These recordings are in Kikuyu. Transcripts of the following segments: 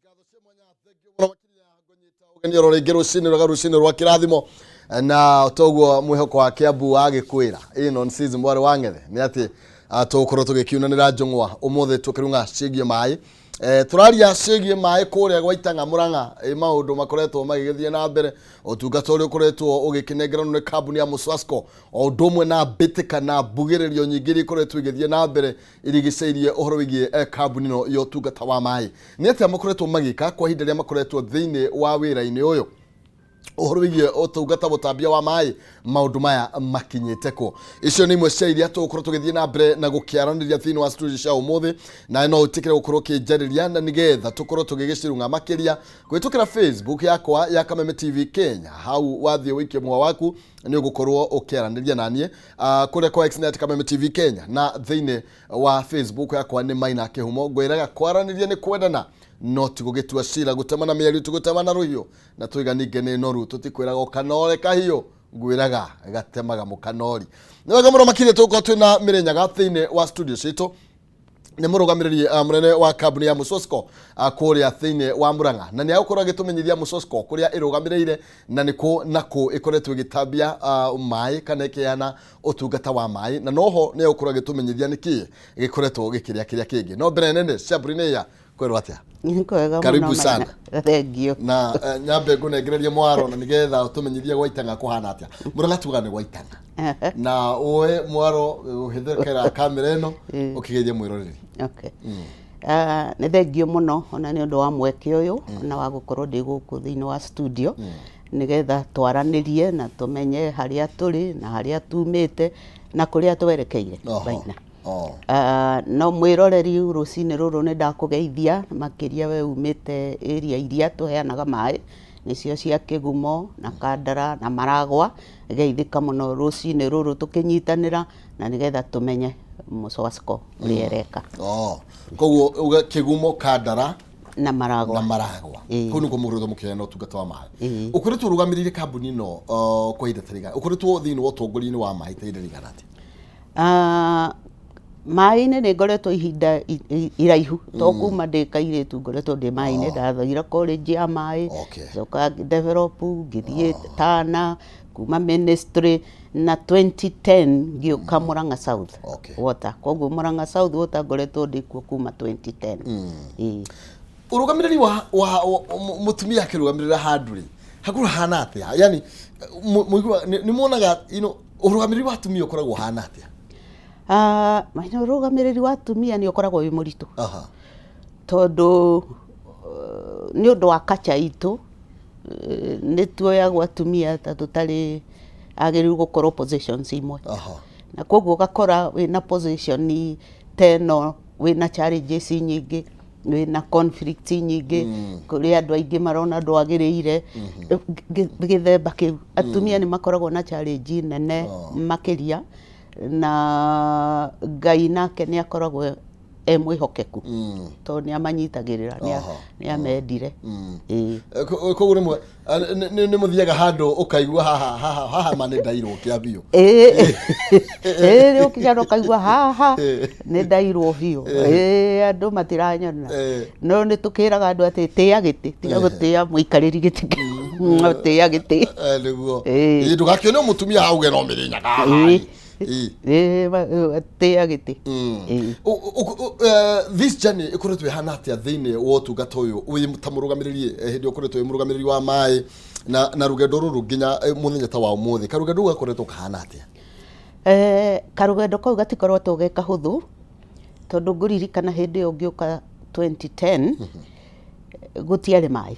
Ngatho cia mwanya, thank you mũno makĩria ngũnyita ũgeni oro rĩngĩ rũcinĩ rwega, rũcinĩ rwa kĩrathimo. Na toguo mwĩhoko wa Kĩambu wa gĩkwĩra ĩ non season mwarĩ wa ng'ethe nĩ atĩ tũgũkorwo tũgĩkiunanĩra njũng'wa ũmũthĩ tũkĩrung'a ciĩgiĩ maĩ. Tũraria ciĩgiĩ maĩ kũrĩa gwa Itang'a Mũrang'a, maũndũ makoretwo magĩgĩthiĩ na mbere, ũtungata ũrĩa ũkoretwo ũgĩkĩnengeranwo nĩ kambuni ya Muswasco, o ũndũ ũmwe na mbĩtĩka na mbugĩrĩrio nyingĩ iria ikoretwo igĩthiĩ na mbere irigicĩirie ũhoro wĩgiĩ kambuni ĩno ya ũtungata wa maĩ. Nĩ atĩa makoretwo magĩka kwa ihinda rĩrĩa makoretwo thĩinĩ wa wĩra-inĩ ũyũ? Ũhoro wĩgiĩ ũtungata mũtambia wa maĩ, maũndũ maya makinyĩte kũ? Icio nĩ imwe cia iria tũgũkorwo tũgĩthiĩ na mbere na gũkĩaranĩria thĩinĩ wa studio cia ũmũthĩ. Nawe no ũtĩkĩre gũkorwo ũkĩnjarĩria na nĩgetha tũkorwo tũgĩgĩcirung'a makĩria kũhĩtũkĩra Facebook yakwa ya Kameme TV Kenya. Hau wathiĩ ũikie mũhwa waku, nĩ ũgũkorwo ũkĩaranĩria naniĩ kũrĩa kwa Xnet Kameme TV Kenya, na thĩinĩ wa Facebook yakwa nĩ Maina Kĩhumo. Ngwĩraga kwaranĩria nĩ kwendana, no ti gũgĩtua cira, gũtemana mĩario ti gũtemana rũhiũ, na tũiga ningĩ nĩ noru, tũtikwĩraga ũkanore kahiũ, ngwĩraga gatemaga mũkanori. Nĩ wega mũno makĩria tũgũkorwo twĩna Mĩrĩnyaga thĩinĩ wa studio citũ, nĩ mũrũgamĩrĩri mũnene wa kambuni ya Musosco kũrĩa thĩinĩ wa Murang'a, na nĩ agũkorwo agĩtũmenyithia Musosco kũrĩa ĩrũgamĩrĩire na nĩ kũ na kũ ĩkoretwo ĩgĩtambia maĩ kana ĩkĩheana ũtungata wa maĩ, na noho nĩ agũkorwo agĩtũmenyithia nĩ kĩĩ gĩkoretwo gĩkĩrĩa kĩrĩa kĩngĩ. No mbere nene, Shabrina, kwĩrwo atĩa? Nĩ kwega mũno. Karibu sana. Maina. Thengiũ. Na nyambe ngũnengererie mwaro na nĩgetha ũtũmenyithie gwa Itang'a kũhana atĩa. Mũrang'a tuga nĩ gwa Itang'a, na ũe mwaro ũhĩthĩkĩra kamera ĩno ũkĩgeithia mwĩroreri. Okay. Nĩ thengiũ mũno ona nĩ ũndũ wa mweke ũyũ na wa gũkorwo ndĩ gũkũ thĩinĩ wa studio nĩgetha twaranĩrie na tũmenye harĩa tũrĩ na harĩa tumĩte na kũrĩa twerekeire. Maina. No mwĩroreri, rũcinĩ rũrũ nĩ ndakũgeithia makĩria we umĩte area iria tũheanaga maĩ, nĩcio cia Kĩgumo na Kandara na Maragwa. Geithĩka mũno rũcinĩ rũrũ tũkĩnyitanĩra na nĩgetha tũmenye Muswasco ũrĩa ĩreka. Oh. Koguo uge Kĩgumo, Kandara na Maragwa. Na Maragwa. Ĩĩ. Kũu nĩkuo mũkoretwo mũkĩheana ũtungata wa maĩ. Ĩĩ. Ũkoretwo ũrũgamĩrĩire kambuni ĩno kwa ihinda ta rĩigana, ũkoretwo thĩinĩ wa ũtongoria-inĩ wa maĩ ta ihinda rĩigana atĩa? Maĩ-inĩ nĩ ngoretwo ihinda iraihu, to kuma ndĩ kairĩtu ngoretwo ndĩ maĩ-inĩ. Ndathire college ya maĩ, coka develop ngĩthiĩ Tana, kuma ministry, na 2010 ngĩũka Murang'a South Water. Koguo Murang'a South Water ngoretwo ndĩ kuo kuma 2010. Ĩĩ. Ũrũgamĩrĩri wa mũtumia akĩrũgamĩrĩra handũ rĩ, hakorwo hana atĩa? Yani mũigua nĩ muonaga ũrũgamĩrĩri wa atumia ũkoragwo ũhana atĩa? Maina, ũrũgamĩrĩri wa atumia nĩ ũkoragwo wĩ mũritũ tondũ nĩ ũndũ wa kacha itũ, nĩ tuoyagwo atumia ta tũtarĩ agĩrĩru gũkorwo positions imwe, na koguo ũgakora wĩna position ta ĩno wĩna challenges nyingĩ, wĩna conflict nyingĩ, kũrĩ andũ aingĩ marona ndwagĩrĩire gĩthemba kĩu. Atumia nĩ makoragwo na challenge nene makĩria, na Ngai nake nĩ akoragwo e mwĩhokeku tondũ nĩ amanyitagĩrĩra, nĩ amendire. Ĩĩ. Koguo rĩmwe nĩ mũthiaga handũ ũkaigua haha haha haha ma nĩ ndairwo kĩa biũ? Ĩĩ, nĩ ũkinya na ũkaigua haha nĩ ndairwo biũ. Ĩĩ, andũ matiranyona. No nĩ tũkĩraga andũ atĩ tĩĩa gĩtĩ, tiga gũtĩĩa mũikarĩri gĩtĩ kĩu, tĩĩa gĩtĩ. Nĩguo. Ĩĩ. Ĩ, ndũgakĩone mũtumia hauge no Mĩrĩnyaga haha. Ĩĩ. Ĩĩ, tĩĩa gĩtĩ. Ĩĩ. This journey ĩkoretwo ĩhana atĩa thĩinĩ wa ũtungata ũyũ wĩ ta mũrũgamĩrĩri, hĩndĩ ũkoretwo wĩ mũrũgamĩrĩri wa maĩ na rũgendo rũrũ nginya mũthenya ta wa ũmũthĩ, karũgendo rũu gakoretwo kahana atĩa? Karũgendo kau gatikoretwo ge kahũthũ, tondũ ngũririkana hĩndĩ ĩyo ngĩũka 2010 gũtiarĩ maĩ.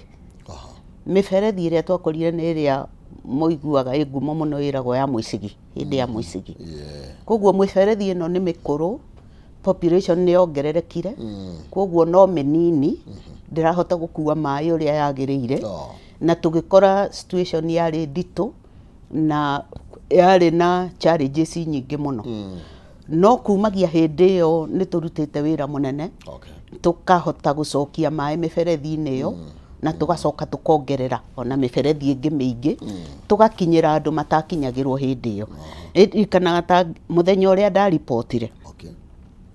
Mĩberethi ĩrĩa twakorire nĩ ĩrĩa mũiguaga ĩ ngumo mũno ĩragwo ya mũicigi, hĩndĩ ya mũicigi. Koguo mĩberethi ĩno nĩ mĩkũrũ, population nĩ yongererekire, koguo no mĩnini, ndĩrahota gũkua maĩ ũrĩa yagĩrĩire. Na tũgĩkora situation yarĩ nditũ na yarĩ na challenges nyingĩ mũno. No kumagia hĩndĩ ĩyo nĩ tũrutĩte wĩra mũnene, tũkahota gũcokia maĩ mĩberethi-inĩ ĩyo, na tũgacoka tũkongerera ona mĩberethi ĩngĩ mĩingĩ, tũgakinyĩra andũ matakinyagĩrwo hĩndĩ ĩyo. Ririkanaga ta mũthenya ũrĩa ndaribotire,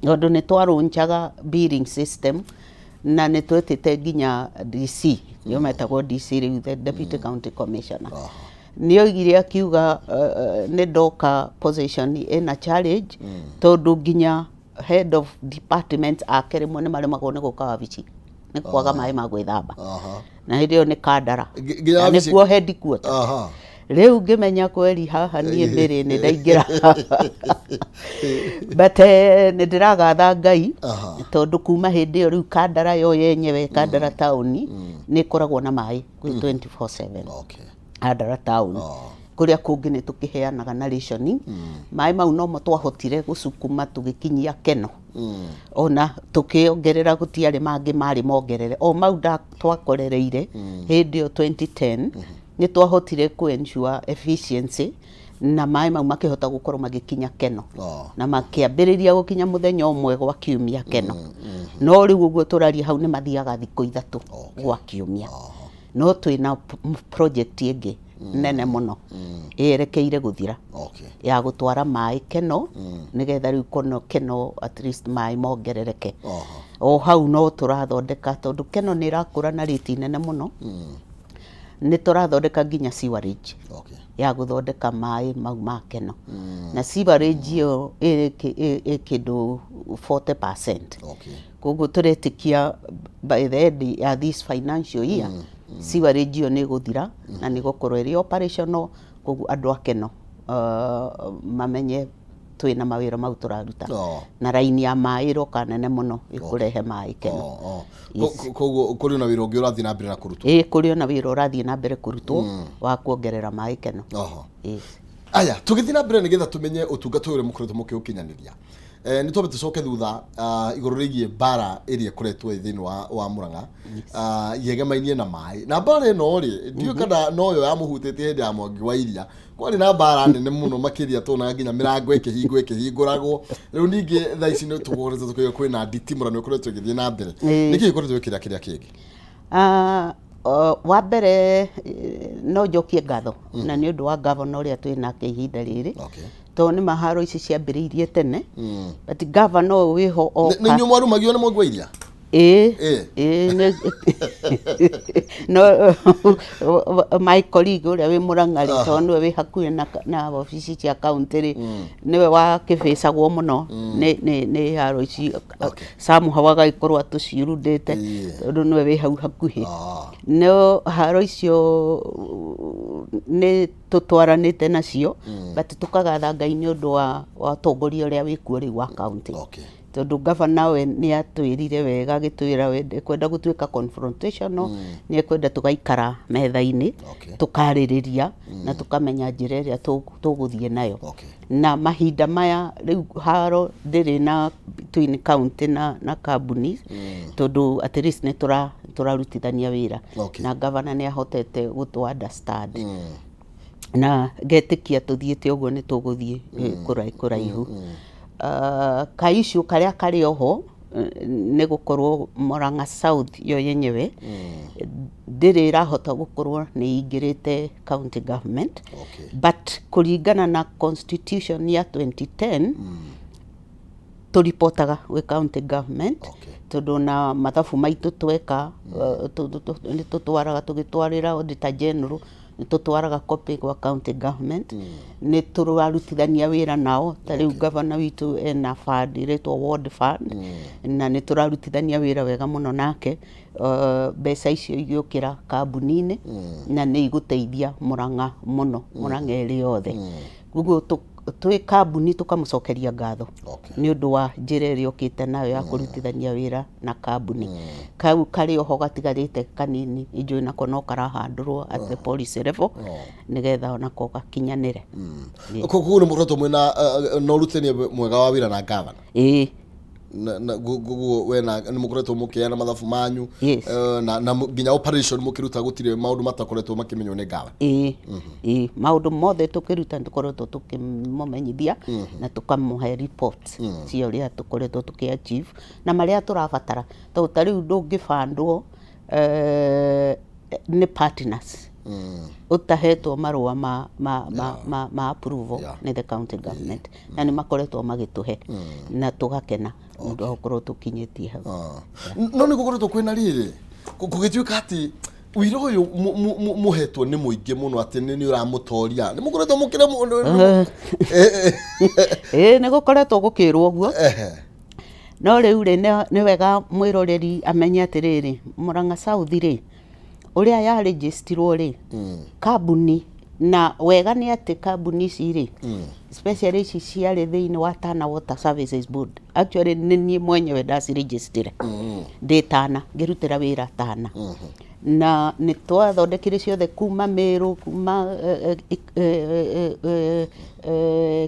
tondũ nĩ twarũnjaga billing system. Na nĩ twetĩte nginya DC, nĩo metagwo DC rĩu, the Deputy County Commissioner. Nĩ oigire akiuga nĩ ndoka position ĩna challenge, tondũ nginya head of department ake rĩmwe nĩ maremagwo nĩ gũka wabici nĩ kwaga maĩ ma gwĩthamba. Na hĩndĩ ĩyo nĩ Kandara. Nginya Na nĩkuo headquarter. Rĩu ngĩmenya kweri haha niĩ mbĩrĩ nĩ ndaingĩra, but nĩ ndĩragatha Ngai tondũ kuma hĩndĩ ĩyo rĩu Kandara yo yenyewe, Kandara taũni, nĩ ĩkoragwo na maĩ kwĩ 24/7. Kandara town. Kũrĩa kũngĩ nĩ tũkĩheanaga na rationing. Maĩ mau nomo twahotire gũcukuma tũgĩkinyia Keno. Ona tũkĩongerera, gũtiarĩ mangĩ marĩ mongerere, o mau twakorereire hĩndĩ ĩyo 2010. Nĩ twahotire kũ ensure efficiency na maĩ mau makĩhota gũkorwo magĩkinya Keno. Na makĩambĩrĩria gũkinya mũthenya ũmwe gwa kiumia Keno, no rĩu ũguo tũraria hau nĩ mathiaga thikũ 3 gwa kiumia. No twĩna project ĩngĩ nene mũno ĩerekeire gũthira ya gũtwara maĩ Keno, nĩgetha rĩu kono Keno at least maĩ mongerereke. O hau no tũrathondeka, tondũ Keno nĩ ĩrakũra na rĩti nene mũno. Nĩ tũrathondeka nginya sewerage ya gũthondeka maĩ mau ma Keno, na sewerage ĩyo ĩ kĩndũ 40%. Koguo tũretĩkia by the end ya this financial year sewerage ĩyo nĩ ĩgũthira na nĩ ĩgũkorwo ĩrĩ operational. Koguo andũ a Keno mamenye twĩna mawĩra mau tũraruta. Na raini ya maĩ ĩroka nene mũno ĩkũrehe maĩ Keno. Oh. Koguo kũrĩ na wĩra ũngĩ ũrathiĩ na mbere na kũrutwo? Ĩ, kũrĩ ona wĩra ũrathiĩ na mbere kũrutwo wa kuongerera maĩ Keno. Yes. Aya, tũgĩthiĩ na mbere nĩgetha tũmenye ũtungata ũyũ ũrĩa mũkoretwo mũkĩũkinyanĩria, nĩ twambe tũcoke thutha igũrũ rĩgiĩ mbara ĩrĩa ĩkoretwo ĩ thĩinĩ wa Murang'a yegemainie na maĩ. Na mbara ĩno rĩ, ndiũĩ kana noyo yamũhutĩtie. Hĩndĩ ya Mwangi wa Iria kwarĩ na mbara nene mũno makĩria, tuonaga nginya mĩrango ĩkĩhingwo ĩkĩhingũragwo. Rĩu ningĩ thaa ici nĩ tũkoretwo tũkĩigua kwĩna nditimũrano ĩkoretwo ĩgĩthiĩ na mbere. Nĩkĩ gĩkoretwo gĩkĩrĩa kĩrĩa kĩngĩ? Wa mbere, no njokie ngatho na nĩ ũndũ wa gavana ũrĩa twĩ nake ihinda rĩrĩ, tondũ nĩ maharo ici ciambĩrĩirie tene, but gavana ũyũ wĩho oka. Nĩ inyuĩ mwarumagio nĩ Mwangi wa Iria? Ĩĩ. Ĩĩ, no my colleague ũrĩa wĩ Mũrang'a rĩ, tondũ nĩwe wĩ hakuhĩ na wabici cia county rĩ, nĩwe wakĩbĩcagwo mũno nĩ haro ici. Somehow agagĩkorwo atũciurundĩte tondũ nĩwe wĩ hau hakuhĩ. No haro icio nĩ tũtwaranĩte nacio, but tũkagatha Ngai nĩ ũndũ wa ũtongoria ũrĩa wĩkuo rĩu wa county, tondũ gavana we nĩ atwĩrire wega, agĩtwĩra we ndekwenda gũtuĩka confrontational, nĩ ekwenda tũgaikara metha-inĩ, tũkarĩrĩria na tũkamenya njĩra ĩrĩa tũgũthiĩ nayo. Na mahinda maya rĩu haro ndĩrĩ na between county na kambuni, tondũ at least nĩ tũrarutithania wĩra. Na gavana nĩ ahotete gũtũ understand, na ngetĩkia tũthiĩte ũguo nĩ tũgũthiĩ kũraihu. Ka issue karĩa karĩ oho nĩ gũkorwo Murang'a South yo yenyewe ndĩrĩ ĩrahota gũkorwo nĩ ingĩrĩte county government, but kũringana na constitution ya 2010 tũripotaga gwĩ county government, tondũ na mathabu maitũ tweka nĩ tũtwaraga, tũgĩtwarĩra Auditor General nĩ tũtwaraga copy gwa county government. Nĩ tũrarutithania wĩra nao. Ta rĩu gavana witũ ena fund ĩretwo ward fund, na nĩ tũrarutithania wĩra wega mũno nake. Mbeca icio igĩũkĩra kambuni-inĩ na nĩ igũteithia Murang'a mũno, Murang'a ĩrĩ yothe. Koguo twĩ kambuni tũkamũcokeria ngatho nĩ ũndũ wa njĩra ĩrĩa okĩte nayo ya kũrutithania wĩra na kambuni. Kau karĩ oho gatigarĩte kanini, njũĩ nako no karahandũrwo at the policy level nĩgetha onako gakinyanĩre. Koguo nĩ mũkoretwo mwĩna na ũrutithania mwega wa wĩra na gavana? Ĩĩ. Na koguo we na nĩ mũkoretwo mũkĩheana mathabu manyu? Yes. Na nginya operation mũkĩruta gũtirĩ maũndũ matakoretwo makĩmenywo nĩ gavana? Ĩĩ, maũndũ mothe tũkĩruta nĩ tũkoretwo tũkĩmũmenyithia na tũkamũhe report cia ũrĩa tũkoretwo tũkĩ achieve na marĩa tũrabatara, tondũ ta rĩu ndũngĩbandwo nĩ partners ũtahetwo marũa ma approval nĩ the county government, na nĩ makoretwo magĩtũhe na tũgakena. Nĩ ũndũ wa gũkorwo tũkinyĩtie hau. No nĩ gũkoretwo kwĩna rĩrĩ gũgĩtuĩka atĩ wĩra ũyũ mũhetwo nĩ mũingĩ mũno, atĩ nĩ ũramũtoria, nĩ mũkoretwo mũkĩremwo? Ĩĩ, nĩ gũkoretwo gũkĩrwo ũguo. No rĩu rĩ, nĩ wega mwĩroreri amenye atĩrĩrĩ, Murang'a South rĩ, ũrĩa yarĩnjĩcitirwo rĩ, kambuni, na wega nĩ atĩ kambuni ici rĩ, especially ici ciarĩ thĩinĩ wa Tana Water Services Board, actually nĩ niĩ mwenyewe ndacirĩnjĩcitire ndĩ Tana, ngĩrutĩra wĩra Tana, na nĩ twathondekire ciothe kuma Meru, kuma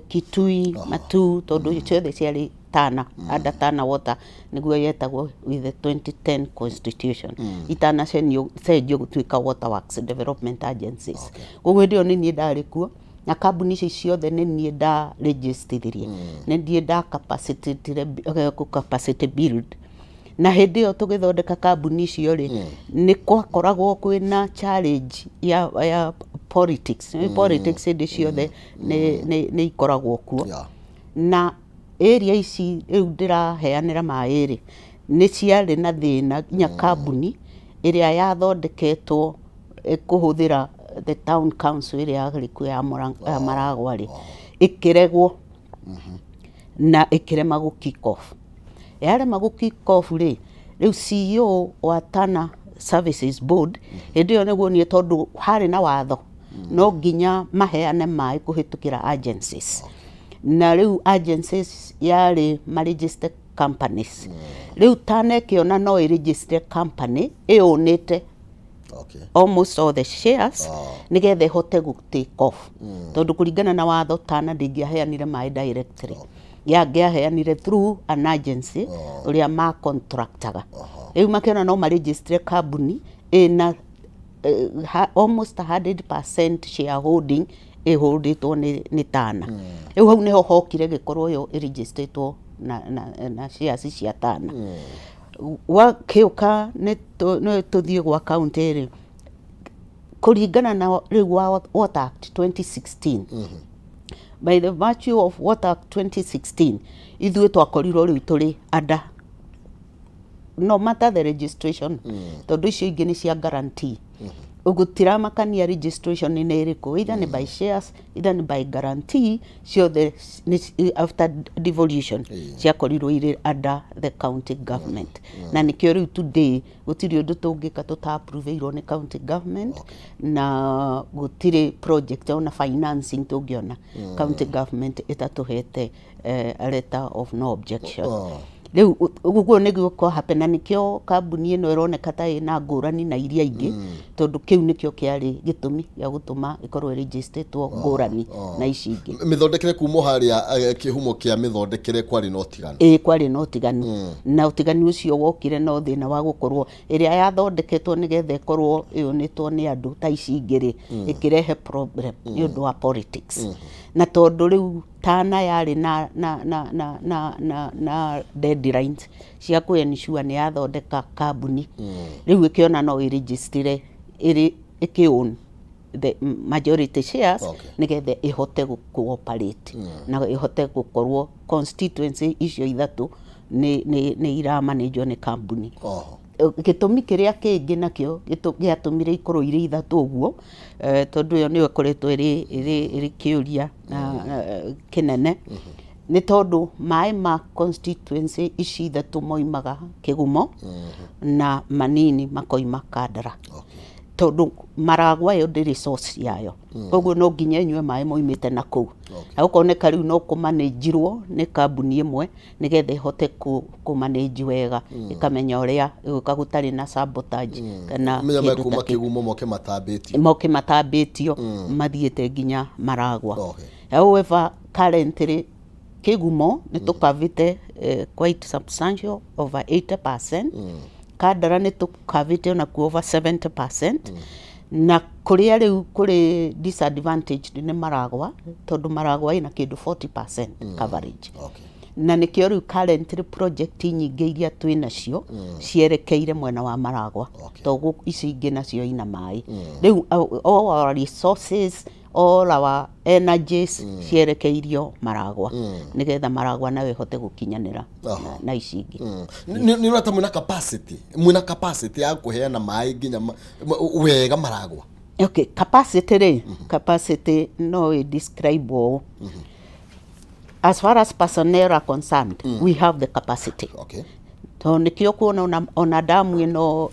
Kitui, Matuu, tondũ ciothe ciarĩ Tana, under Tana Water nĩguo yetagwo with the 2010 constitution, itanacenio cenjio gũtuĩka Water Works Development Agencies. Koguo hĩndĩ ĩyo nĩ niĩ ndarĩ kuo, na kambuni ici ciothe nĩ niĩ ndarĩnjĩstithirie, nĩ niĩ nda capacitated capacity build. Na hĩndĩ ĩyo tũgĩthondeka kambuni icio rĩ, nĩ gwakoragwo kwĩna challenge ya politics. Politics hĩndĩ ciothe nĩ ikoragwo kuo. Na area ici rĩu ndĩraheanĩra maĩ rĩ, nĩ ciarĩ na thĩna nginya kambuni ĩrĩa yathondeketwo kũhũthĩra the town council ĩrĩa yarĩ kuo ya Maragwa rĩ, ĩkĩregwo na ĩkĩrema gũ kick off. Yarema gũ kick off rĩ, rĩu CEO wa Tana Services Board hĩndĩ ĩyo nĩguo niĩ, tondũ harĩ na watho no nginya maheane maĩ kũhĩtũkĩra agencies, na rĩu agencies yarĩ ma register companies. Rĩu Tana ĩkĩona no ĩ register company ĩũnĩte almost all the shares, nĩgetha ĩhote gũ take off, tondũ kũringana na watho Tana ndĩngĩaheanire maĩ directly, yangĩaheanire through an agency ũrĩa ma contractaga. Rĩu makĩona no maregistre kambuni ĩna almost 100% shareholding ĩholdĩtwo nĩ Tana. Rĩu hau nĩho hokire gĩkorwo yo ĩregistrĩtwo na shares cia Tana. Wakĩũka nĩ tũthiĩ gwa county rĩ, kũringana na rĩu wa Water Act 2016, by the virtue of Water Act 2016, ithuĩ twakorirwo rĩu tũrĩ under, no matter the registration, tondũ icio ingĩ nĩ cia guarantee. Gũtiramakania registration nĩ ĩrĩkũ, either nĩ by shares, either nĩ by guarantee, ciothe after devolution ciakorirwo irĩ under the county government. Na nĩkĩo rĩu today gũtirĩ ũndũ tũngĩka tũta-approveirwo nĩ county government, na gũtirĩ project ona financing tũngĩona county government ĩtatũhete a letter of no objection. Rĩu ũguo nĩguo kwa happen, na nĩkĩo kambuni ĩno ĩroneka ta ĩna ngũrani na iria ingĩ, tondũ kĩu nĩkĩo kĩarĩ gĩtũmi gĩa gũtũma ĩkorwo ĩregistrĩtwo ngũrani na ici ingĩ. Mĩthondekere kuma harĩa kĩhumo kĩa mĩthondekere kwarĩ na ũtiganu. Ĩĩ, kwarĩ na ũtiganu, na ũtiganu ũcio wokire na thĩna wa gũkorwo ĩrĩa yathondeketwo nĩgetha ĩkorwo ĩũnĩtwo nĩ andũ ta ici ingĩ rĩ, ĩkĩrehe problem nĩ ũndũ wa politics. Na tondũ rĩu Tana yarĩ na deadlines cia kũ ensure nĩ yathondeka kambuni, rĩu ĩkĩona no ĩregistire ĩrĩ ĩkĩ own the majority shares, nĩgetha ĩhote kũ operate na ĩhote gũkorwo constituency icio ithatũ nĩ iramanĩnjwo nĩ kambuni. Gĩtũmi kĩrĩa kĩngĩ nakĩo gĩatũmire ikorwo irĩ ithatũ ũguo, tondũ ĩyo nĩyo ĩkoretwo ĩrĩ kĩũria kĩnene, nĩ tondũ maĩ ma constituency ici ithatũ moimaga Kĩgumo na manini makoima Kandara, tondũ Maragwa ĩyo ndĩrĩ source yayo, koguo no nginya ĩnyue maĩ moimĩte na kũu. Na gũkoneka rĩu no kũmanĩnjirwo nĩ kambuni ĩmwe nĩgetha ĩhote kũmanĩnji wega, ĩkamenya ũrĩa ĩgwĩka gũtarĩ na sabotage kana menya kĩndũ ta mekuma kĩu. Kĩgumo moke matambĩtio. Moke matambĩtio mathiĩte nginya Maragwa. However, currently Kĩgumo nĩ tũkavĩte quite substantial, over 80%. Kandara nĩ tũkavĩte onakuo over 70%, na kũrĩa rĩu kũrĩ disadvantaged nĩ Maragwa, tondũ Maragwa ĩna kĩndũ 40% coverage. Na nĩkĩo rĩu currently project nyingĩ iria twĩ nacio cierekeire mwena wa Maragwa, tondũ ici ingĩ nacio ina maĩ. Rĩu all our resources, All our energies cierekeirio Maragwa nĩgetha Maragwa nayo ĩhote gũkinyanĩra na ici ingĩ. Nĩ ũrata mwĩna capacity ya kũheana maĩ nginya wega Maragwa? Okay, capacity rĩ, capacity no ĩ describe ũũ: as far as personnel are concerned, we have the capacity, tondũ nĩkĩo kuona ona damu ĩno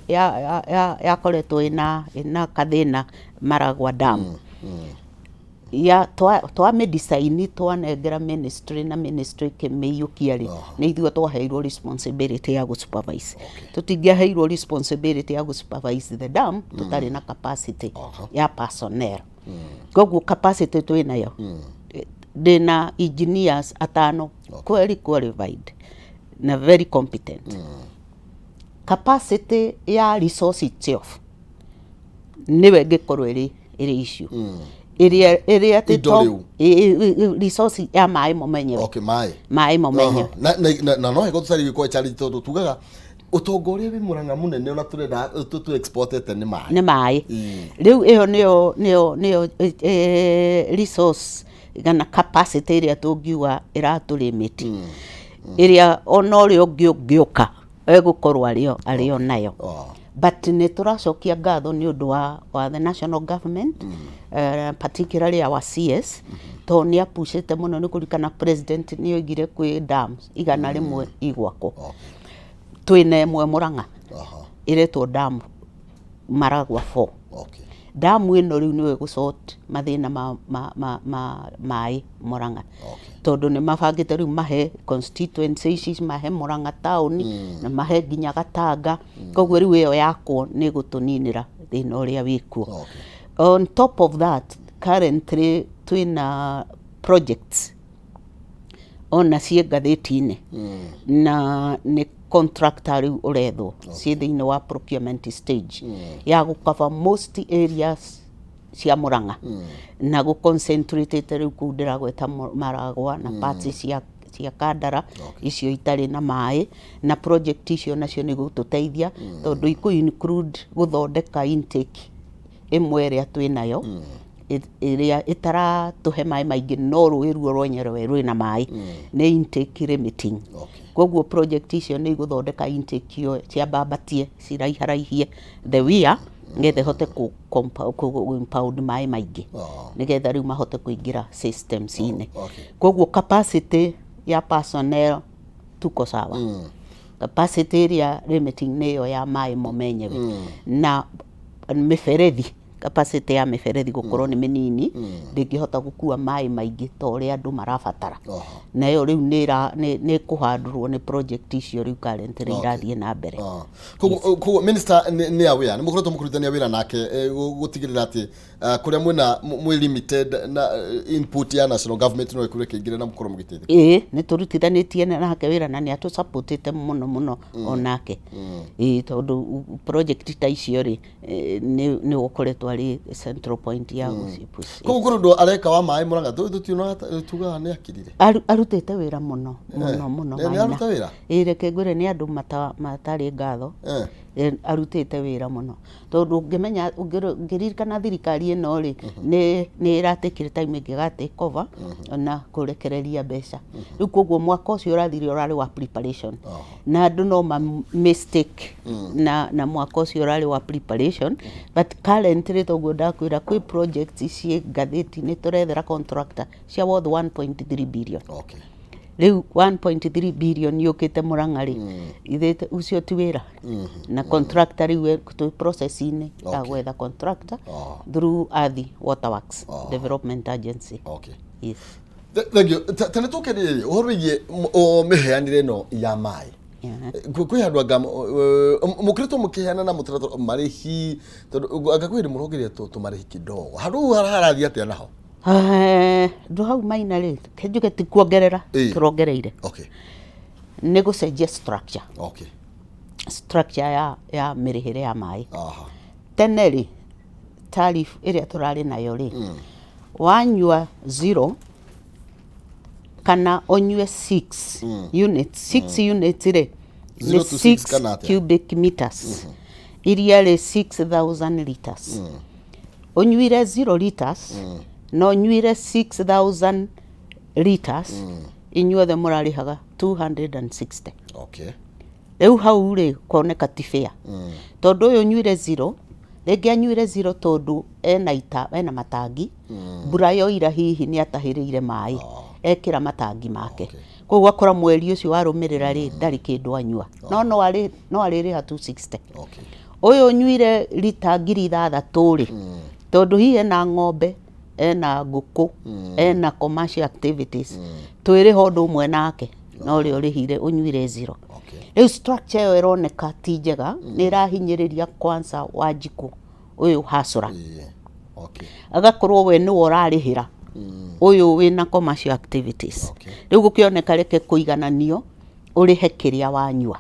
yakoretwo ĩna kathĩna, Maragwa Dam, ya twamĩdesign, twanengera ministry na ministry ĩkĩmĩiyũkia rĩ, nĩ ithuĩ twaheirwo responsibility ya gũ-supervise. Tũtingĩaheirwo responsibility ya gũ-supervise the dam tũtarĩ na capacity ya personnel. Koguo capacity twĩ nayo. Ndĩna engineers atano kweli qualified na very competent. Capacity ya resource itself nĩwe ĩngĩkorwo ĩrĩ issue ĩrĩa atĩ Indo rĩu. Resource ya maĩ mo menyewe. Okay, maĩ. Maĩ mo menyewe. Na no hego tũtarĩ gĩkorwo challenge, tondũ tugaga ũtonga ũrĩa wĩ Mũrang'a mũnene ona tũrenda tũ exportete nĩ maĩ. Nĩ maĩ. Rĩu ĩyo nĩyo resource kana capacity ĩrĩa tũngiuga ĩratũlimit, ĩrĩa ona ũrĩa ũngĩ ũngĩũka egũkorwo arĩ o nayo. But nĩ tũracokia ngatho nĩ ũndũ wa the national government, particularly our CS, tondũ nĩ apucĩte mũno. Nĩ kũririkana president nĩ oigire kwĩ dams 100 igwakwo. Twĩna ĩmwe Mũrang'a ĩretwo dam Maragwa 4. Damu ĩno rĩu nĩyo ĩgũsort mathĩna ma maĩ Mũrang'a, tondũ nĩ mabangĩte rĩu mahe constituency ici, mahe Mũrang'a town na mahe nginya Gatanga. Koguo rĩu ĩyo yakwo nĩ ĩgũtũninĩra thĩna ũrĩa wĩkuo. On top of that, currently twĩna projects ona ciĩ ngathĩti-inĩ na nĩ contractor rĩu ũrethwo, ciĩ thĩinĩ wa procurement stage, ya gũcover most areas cia Mũrang'a na gũconcentratĩte rĩu kũu ndĩragweta Maragwa na parts cia Kandara icio itarĩ na maĩ. Na project icio nacio nĩ gũtũteithia tondũ ikũ include gũthondeka intake ĩmwe ĩrĩa twĩ nayo ĩrĩa ĩtaratũhe maĩ maingĩ, no rũĩ ruo rwenyewe rwĩna maĩ, nĩ intake limiting. Koguo project icio nĩ igũthondeka intake ĩyo, ciambambatie, ciraiharaihe the weir nĩgetha ĩhote kũ impound maĩ maingĩ nĩgetha rĩu mahote kũingĩra systems-inĩ. Koguo capacity ya personnel tuko sawa. Capacity ĩrĩa limiting nĩ ĩyo ya maĩ mo menyewe na mĩberethi. Capacity ya mĩberethi gũkorwo nĩ mĩnini, ndĩngĩhota gũkua maĩ maingĩ ta ũrĩa andũ marabatara. Nayo rĩu nĩ ĩkũhandũrwo nĩ project icio rĩu currently irathiĩ na mbere. Koguo minister nĩ aware, nĩ mũkoretwo mũkĩrutithania wĩra nake gũtigĩrĩra atĩ kũrĩa mwĩna mwĩ limited na input ya national government no ĩkũrĩ kĩingĩre na mũkorwo mũgĩteithĩka? Ĩĩ, nĩ tũrutithanĩtie nake wĩra na nĩ atũsupportĩte mũno mũno onake. Ĩĩ, tondũ project ta icio rĩ, nĩ ũkoretwo arĩ central point ya gũcipush. Koguo kũrĩ ũndũ areka wa maĩ Mũrang'a tũtiona tugaga nĩ akirire? Arutĩte wĩra mũno mũno mũno. Nĩ Maina. Aruta wĩra? Ĩĩ, reke ngwĩre, nĩ andũ matarĩ ngatho. Arutĩte wĩra mũno tondũ ũngĩmenya ũngĩririkana thirikari ĩno rĩ, nĩ ĩratekire time ĩngĩga take over na kũrekereria mbeca rĩu. Koguo mwaka ũcio ũrathire ũrarĩ wa preparation na andũ no ma mistake na mwaka ũcio ũrarĩ wa preparation, but currently toguo ndakwĩra kwĩ projects ciĩ ngathĩti nĩ tũrethera contractor cia worth 1.3 billion. Rĩu 1.3 billion yũkĩte Mũrang'a rĩ, ithĩ ũcio ti wĩra? Na contractor rĩu twĩ process-inĩ ya gwetha contractor through Athi Waterworks Development Agency. Yes. Thank you. Ta nĩ tũke rĩrĩ ũhoro wĩgiĩ mĩheanĩre ĩno ya maĩ. Kwĩ handũ anga mũkoretwo mũkĩheana na mũtaratara marĩhi, tondũ anga kwĩ hĩndĩ mũrongeria tũmarĩhi kidogo handũ hau harathiĩ atĩa naho? Ndũ hau Maina rĩ, kenjuge ti kuongerera tũrongereire, nĩ gũcenjia structure, structure ya mĩrĩhĩre ya maĩ. Tene rĩ, tariff ĩrĩa tũrarĩ nayo rĩ, wanyua 0 kana ũnyue 6 units, 6 units rĩ nĩ 0 to 6 6 kana atĩa? cubic meters iria rĩ 6000 liters. Ũnyuire 0 liters. No nyuire 6000 liters, inyuothe mũrarĩhaga 260. Rĩu hau rĩ, koneka ti fair, tondũ ũyũ ũnyuire zero, rĩngĩ anyuire zero tondũ ena ita, ena matangi, mbura yoira hihi nĩ atahĩrĩire maĩ, ekĩra matangi make. Koguo akora mweri ũcio warũmĩrĩra rĩ, ndarĩ kĩndũ anyua, no no arĩrĩha 260. Ũyũ ũnyuire rita 6000 rĩ, tondũ hihi ena ng'ombe, ena ngũkũ, ena commercial activities, twĩrĩha ũndũ ũmwe nake na ũrĩa ũrĩhire ũnyuire zero. Rĩu structure ĩyo ĩroneka ti njega, nĩ ĩrahinyĩrĩria kwanza Wanjikũ ũyũ hasũra. Agakorwo we nĩwe ũrarĩhĩra ũyũ wĩna commercial activities. Rĩu gũkĩoneka reke kũigananio, ũrĩhe kĩrĩa wanyua.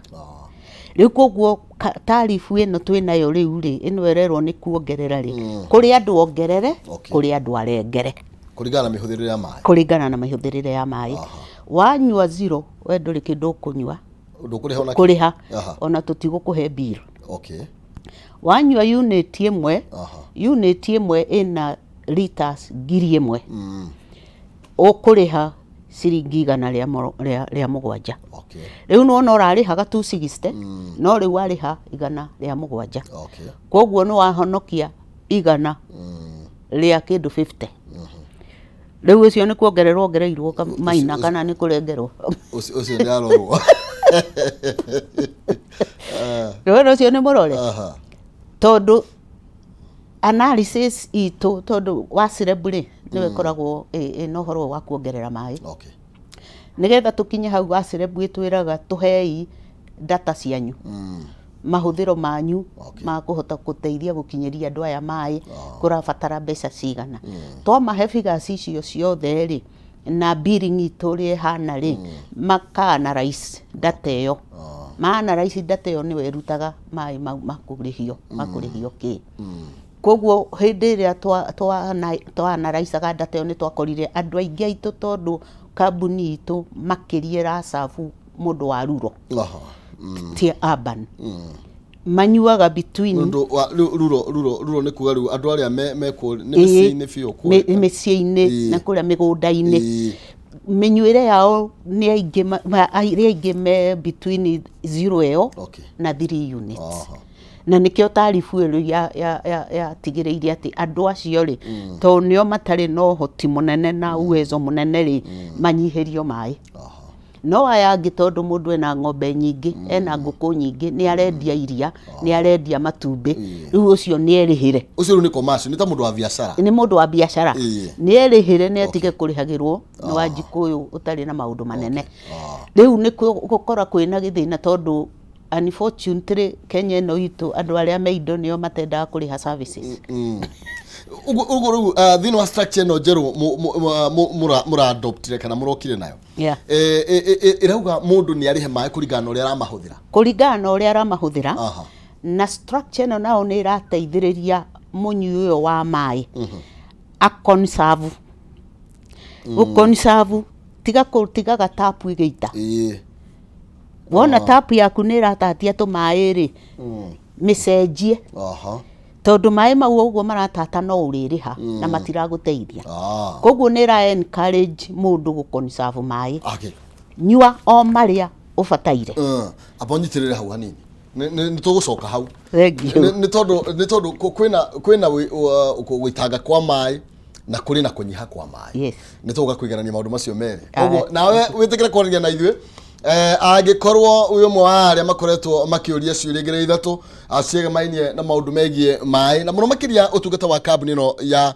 Rĩu koguo tarifu ĩno twĩnayo rĩu rĩ, ĩno ĩrerwo nĩ kuongerera rĩ, kũrĩ andũ ongerere, kũrĩ andũ arengere. Kũringana na mĩhũthĩrĩre ya maĩ. Kũringana na mĩhũthĩrĩre ya maĩ. Wanyua zero, we ndũrĩ kĩndũ ũkũnyua. Ndũkũrĩha ona kĩ? Kũrĩha. Ona tũtigũkũhe bill. Wanyua unit ĩmwe, unit ĩmwe ĩna liters 1000, ũkũrĩha ciringi 107. Rĩu nĩwona ũrarĩhaga 260, no rĩu warĩha 107. Koguo nĩ wahonokia igana rĩa kĩndũ 50. Rĩu ũcio nĩ kuongererwo ongereirwo maina kana nĩ kũrengerwo? Ũcio ũcio nĩ arorwo. Rĩu ũcio nĩ mũrore, tondũ analysis itũ, tondũ WASREB rĩ, nĩwe ĩkoragwo ĩna ũhoro ũyũ wa kuongerera maĩ. Nĩgetha tũkinye hau, WASREB ĩtwĩraga tũhei data cianyu, mahũthĩro manyu, ma kũhota gũteithia gũkinyĩria andũ aya maĩ, kũrabatara mbeca cigana. Twamahe figures icio ciothe rĩ, na billing itũ ũrĩa ĩhana rĩ, maka analyze data ĩyo. Ma analyze data ĩyo, nĩyo ĩrutaga maĩ mau makũrĩhio kĩ. Koguo hĩndĩ ĩrĩa twa analyzaga data ĩyo, nĩ twakorire andũ aingĩ aitũ, tondũ kambuni itũ makĩria ĩracabu mũndũ wa rural, ti urban, manyuaga between Ũndũ wa rĩu rural nĩ kuga rĩu andũ arĩa me kũ nĩ mĩciĩ-inĩ biũ kũrĩa. Mĩciĩ-inĩ na kũrĩa mĩgũnda-inĩ. Mĩnyuĩre yao nĩ aingĩ arĩa aingĩ me between zero ĩyo na 3 units. Na nĩkĩo taribu ĩyo yatigĩrĩire atĩ andũ acio rĩ, tondũ nĩo matarĩ na ũhoti mũnene na uwezo mũnene rĩ, manyihĩrio maĩ. No aya angĩ, tondũ mũndũ ena ng'ombe nyingĩ, ena ngũkũ nyingĩ, nĩ arendia iria, nĩ arendia matumbĩ, rĩu ũcio nĩ erĩhĩre. Ũcio rĩu nĩ commercial, nĩ ta mũndũ wa biacara. Nĩ mũndũ wa biacara. Nĩ erĩhĩre, nĩ atige kũrĩhagĩrwo nĩ Wanjikũ ũyũ ũtarĩ na maũndũ manene. Rĩu nĩ gũkora kwĩna gĩthĩna, tondũ unfortunately Kenya ĩno itũ, andũ arĩa me indo nĩo matendaga kũrĩha services. Ũguo rĩu thĩinĩ wa structure ĩno njerũ mũra adoptire kana mũrokire nayo, ĩrauga mũndũ nĩ arĩhe maĩ kũringana na ũrĩa aramahũthĩra. Kũringana na ũrĩa aramahũthĩra. Na structure ĩno nao nĩ ĩrateithĩrĩria mũnyui ũyũ wa maĩ aconserve, gũconserve, tiga kũtigaga tapu ĩgĩita. Wona tapu yaku nĩ ĩratatia tũmaĩ rĩ, mĩcenjie, tondũ maĩ mau ũguo maratata no ũrĩrĩha na matiragũteithia. Koguo nĩ ĩra encourage mũndũ gũ conserve maĩ. Nyua o marĩa ũbataire. Amba ũnyitĩrĩre hau hanini. Nĩ tũgũcoka hau. Thank you. Nĩ tondũ kwĩna gũitanga kwa maĩ na kũrĩ na kũnyiha kwa maĩ. Nĩ tũgũka kũiganania maũndũ macio merĩ. Koguo nawe wĩtĩkĩre kwaranĩria na ithuĩ, angĩkorwo wĩ ũmwe wa arĩa makoretwo makĩũria ciũria igĩrĩ ithatũ ciegemainie na maũndũ megiĩ maĩ na mũno makĩria ũtungata wa kambuni ĩno ya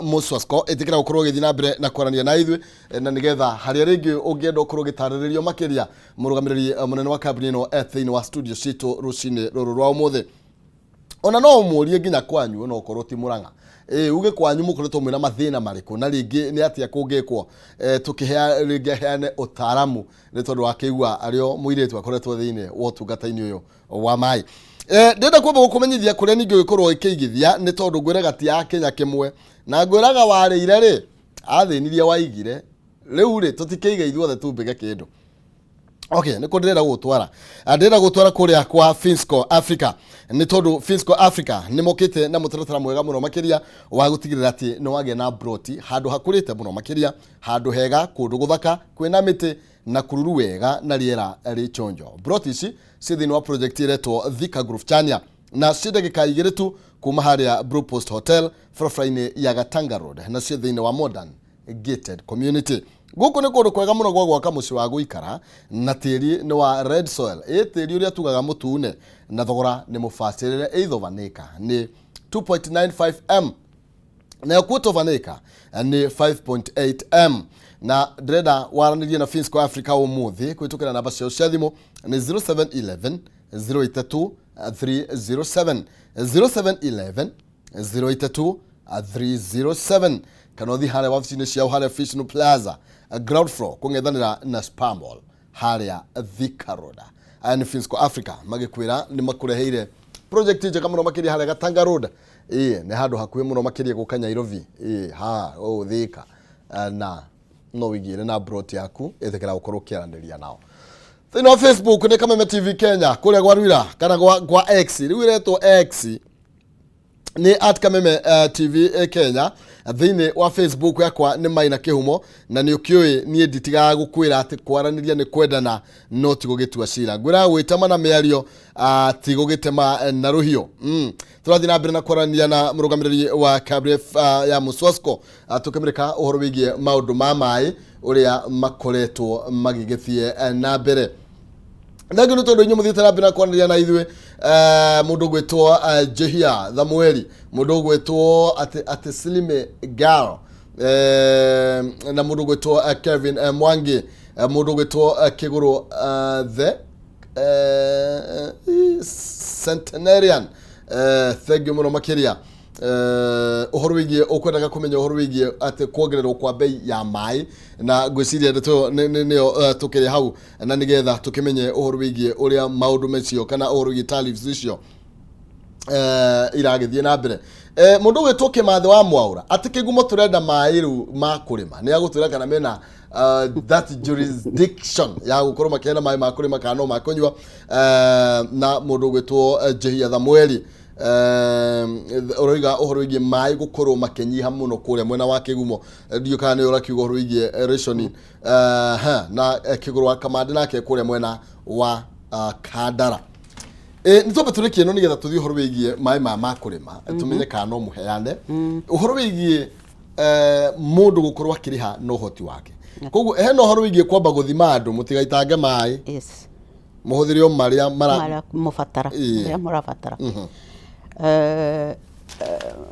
Moswasco, ĩtĩkĩra gũkorwo ũgĩthiĩ na mbere na kwaranĩria na ithuĩ, na nĩgetha harĩa rĩngĩ ũngĩenda ũkorwo ũgĩtarĩrĩrio makĩria, mũrũgamĩrĩri mũnene wa kambuni ĩno e thĩinĩ wa studio citũ rũcinĩ rũrũ rwa ũmũthĩ. Ona no ũmũrie nginya kwanyu, ona okorwo ti Mũrang'a, ĩ uge kwanyu mũkoretwo mwĩna mathĩna marĩkũ na rĩngĩ nĩ atĩa kũngĩkwo, tũkĩhea rĩngĩ aheane ũtaaramu, nĩ tondũ wakĩigua arĩo mũirĩtu akoretwo thĩinĩ wa ũtungata-inĩ ũyũ wa maĩ. Ndĩrenda kwamba gũkũmenyithia kũrĩa ningĩ ũgĩkorwo ũkĩigithia, nĩ tondũ ngwĩraga ti ya Kenya kĩmwe na ngwĩraga warĩire rĩ, athĩnirie waigire, rĩu rĩ, tũtikĩige ithuothe tumbĩge kĩndũ. Okay, nĩkuo ndĩrenda gũgũtwara. Ndĩrenda gũgũtwara kũrĩa kwa Finsco Africa. Nĩ tondũ Finsco Africa nĩ mokĩte na mũtaratara mwega mũno makĩria wa gũtigĩrĩra atĩ nĩ wagĩa na broti handũ hakũrĩte mũno makĩria, handũ hega, kũndũ gũthaka, kwĩna mĩtĩ na kururu wega na rĩera rĩ chonjo. Broti ici ciĩ thĩinĩ wa project ĩretwo Thika Grove Chania na ciĩ ndagĩka 2 tu kuma harĩa Blue Post Hotel barabara-inĩ ya Gatanga Road, na ciĩ thĩinĩ wa modern gated community. Gũkũ nĩ kũndũ kwega mũno gwa gwaka mũciĩ wa gũikara, na tĩri nĩ wa red soil, ĩ tĩri ũrĩa tugaga mũtune, na thogora nĩ mũbacĩrĩre. Eighth of an acre nĩ 2.95 m, nayo quarter of an acre nĩ 5.8 m. Na ndĩrenda waranĩrie na Finsco Africa ũmũthĩ kũhĩtũkĩra namba ciao cia thimũ nĩ 0711 03 307, 0711 03 307, kana ũthiĩ harĩa wabici-inĩ ciao harĩa Fishnu Plaza, ground floor, kũng'ethanĩra na Spar Mall harĩa Thika Road. Aya nĩ Finsco Africa magĩkwĩra nĩ makũreheire project njega mũno makĩria harĩa Gatanga Road. Ĩĩ, nĩ handũ hakuhĩ mũno makĩria gũka Nairobi, ĩĩ ha ũũ Thika. Na no wĩigĩre na brot yaku, ĩtĩkĩra gũkorwo ũkĩaranĩria nao. Thĩinĩ wa Facebook nĩ Kameme TV Kenya, kũrĩa gwa Rwira kana gwa X, rĩu ĩretwo X, nĩ at Kameme TV Kenya. Thĩinĩ wa Facebook yakwa nĩ Maina Kĩhumo, na nĩ ũkĩũĩ niĩ nditigaga gũkwĩra atĩ kwaranĩria nĩ kwendana no ti gũgĩtua cira. Ngwĩraga gwĩtema na mĩario, ti gũgĩtema na rũhiũ. Tũrathiĩ na mbere na kwaranĩria na mũrũgamĩrĩri wa KABREF ya Muswasco, tũkĩmũrĩka ũhoro wĩgiĩ maũndũ ma maĩ ũrĩa makoretwo magĩgĩthiĩ na mbere. Thengio nĩ tondũ inyuĩ mũthiĩte na mbere na kwaranĩria na ithuĩ. Mũndũ ũgwĩtwo Jehia Thamueli, mũndũ ũgwĩtwo atĩ Slime Girl, na mũndũ ũgwĩtwo Kevin Mwangi, mũndũ ũgwĩtwo Kĩgũrũ the Centenarian, thengio mũno makĩria. Ũhoro wĩgiĩ ũkwendaga kũmenya ũhoro wĩgiĩ atĩ kuongererwo kwa bei ya maĩ, na ngwĩciria ndeto nĩyo tũkĩrĩ hau na nĩgetha tũkĩmenye ũhoro wĩgiĩ ũrĩa maũndũ macio kana ũhoro wĩgiĩ tariffs icio iragĩthiĩ na mbere. Mũndũ ũgwĩtwo Kĩmathi wa Mwaũra atĩ Kĩgumo tũrenda maĩ rĩu ma kũrĩma, nĩ agũtwĩra kana mena that jurisdiction ya gũkorwo makĩheana maĩ ma kũrĩma kana no ma kũnyua. Na mũndũ ũgwĩtwo Jehia Thamueli ũroiga ũhoro wĩgiĩ maĩ gũkorwo makĩnyiha mũno kũrĩa mwena wa Kĩgumo. Ndiũĩ kana nĩ ũrakiuga ũhoro wĩgiĩ rationing. Na Kĩgũrũ wa Kamande nake kũrĩa mwena wa Kandara. Nĩ twambe tũrĩkie ĩno nĩgetha tũthiĩ ũhoro wĩgiĩ maĩ maya ma kũrĩma, tũmenye kana no mũheane ũhoro wĩgiĩ mũndũ gũkorwo akĩrĩha na ũhoti wake. Koguo hena ũhoro wĩgiĩ kwamba gũthima andũ mũtigaitange maĩ, mũhũthĩre o marĩa mara marĩa mũbatara, marĩa mũrabatara.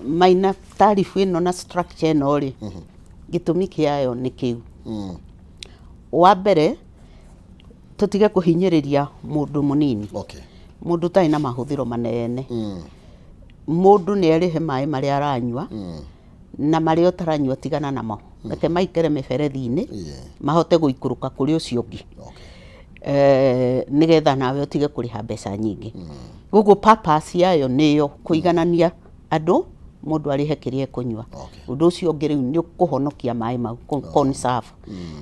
Maina tarifu ĩno na structure ĩno rĩ, gĩtũmi kĩayo nĩ kĩu. Wa mbere, tũtige kũhinyĩrĩria mũndũ mũnini, mũndũ ũtarĩ na mahũthĩro manene. Mũndũ nĩ arĩhe maĩ marĩa aranyua, na marĩa ũtaranyua tigana namo, reke maikare mĩberethi-inĩ mahote gũikũrũka kũrĩ ũcio ũngĩ, nĩgetha nawe ũtige kũrĩha mbeca nyingĩ. Koguo purpose yayo nĩyo kũiganania andũ, mũndũ arĩhe kĩrĩa ekũnyua. Ũndũ ũcio ũngĩ rĩu nĩ kũhonokia maĩ mau, conserve,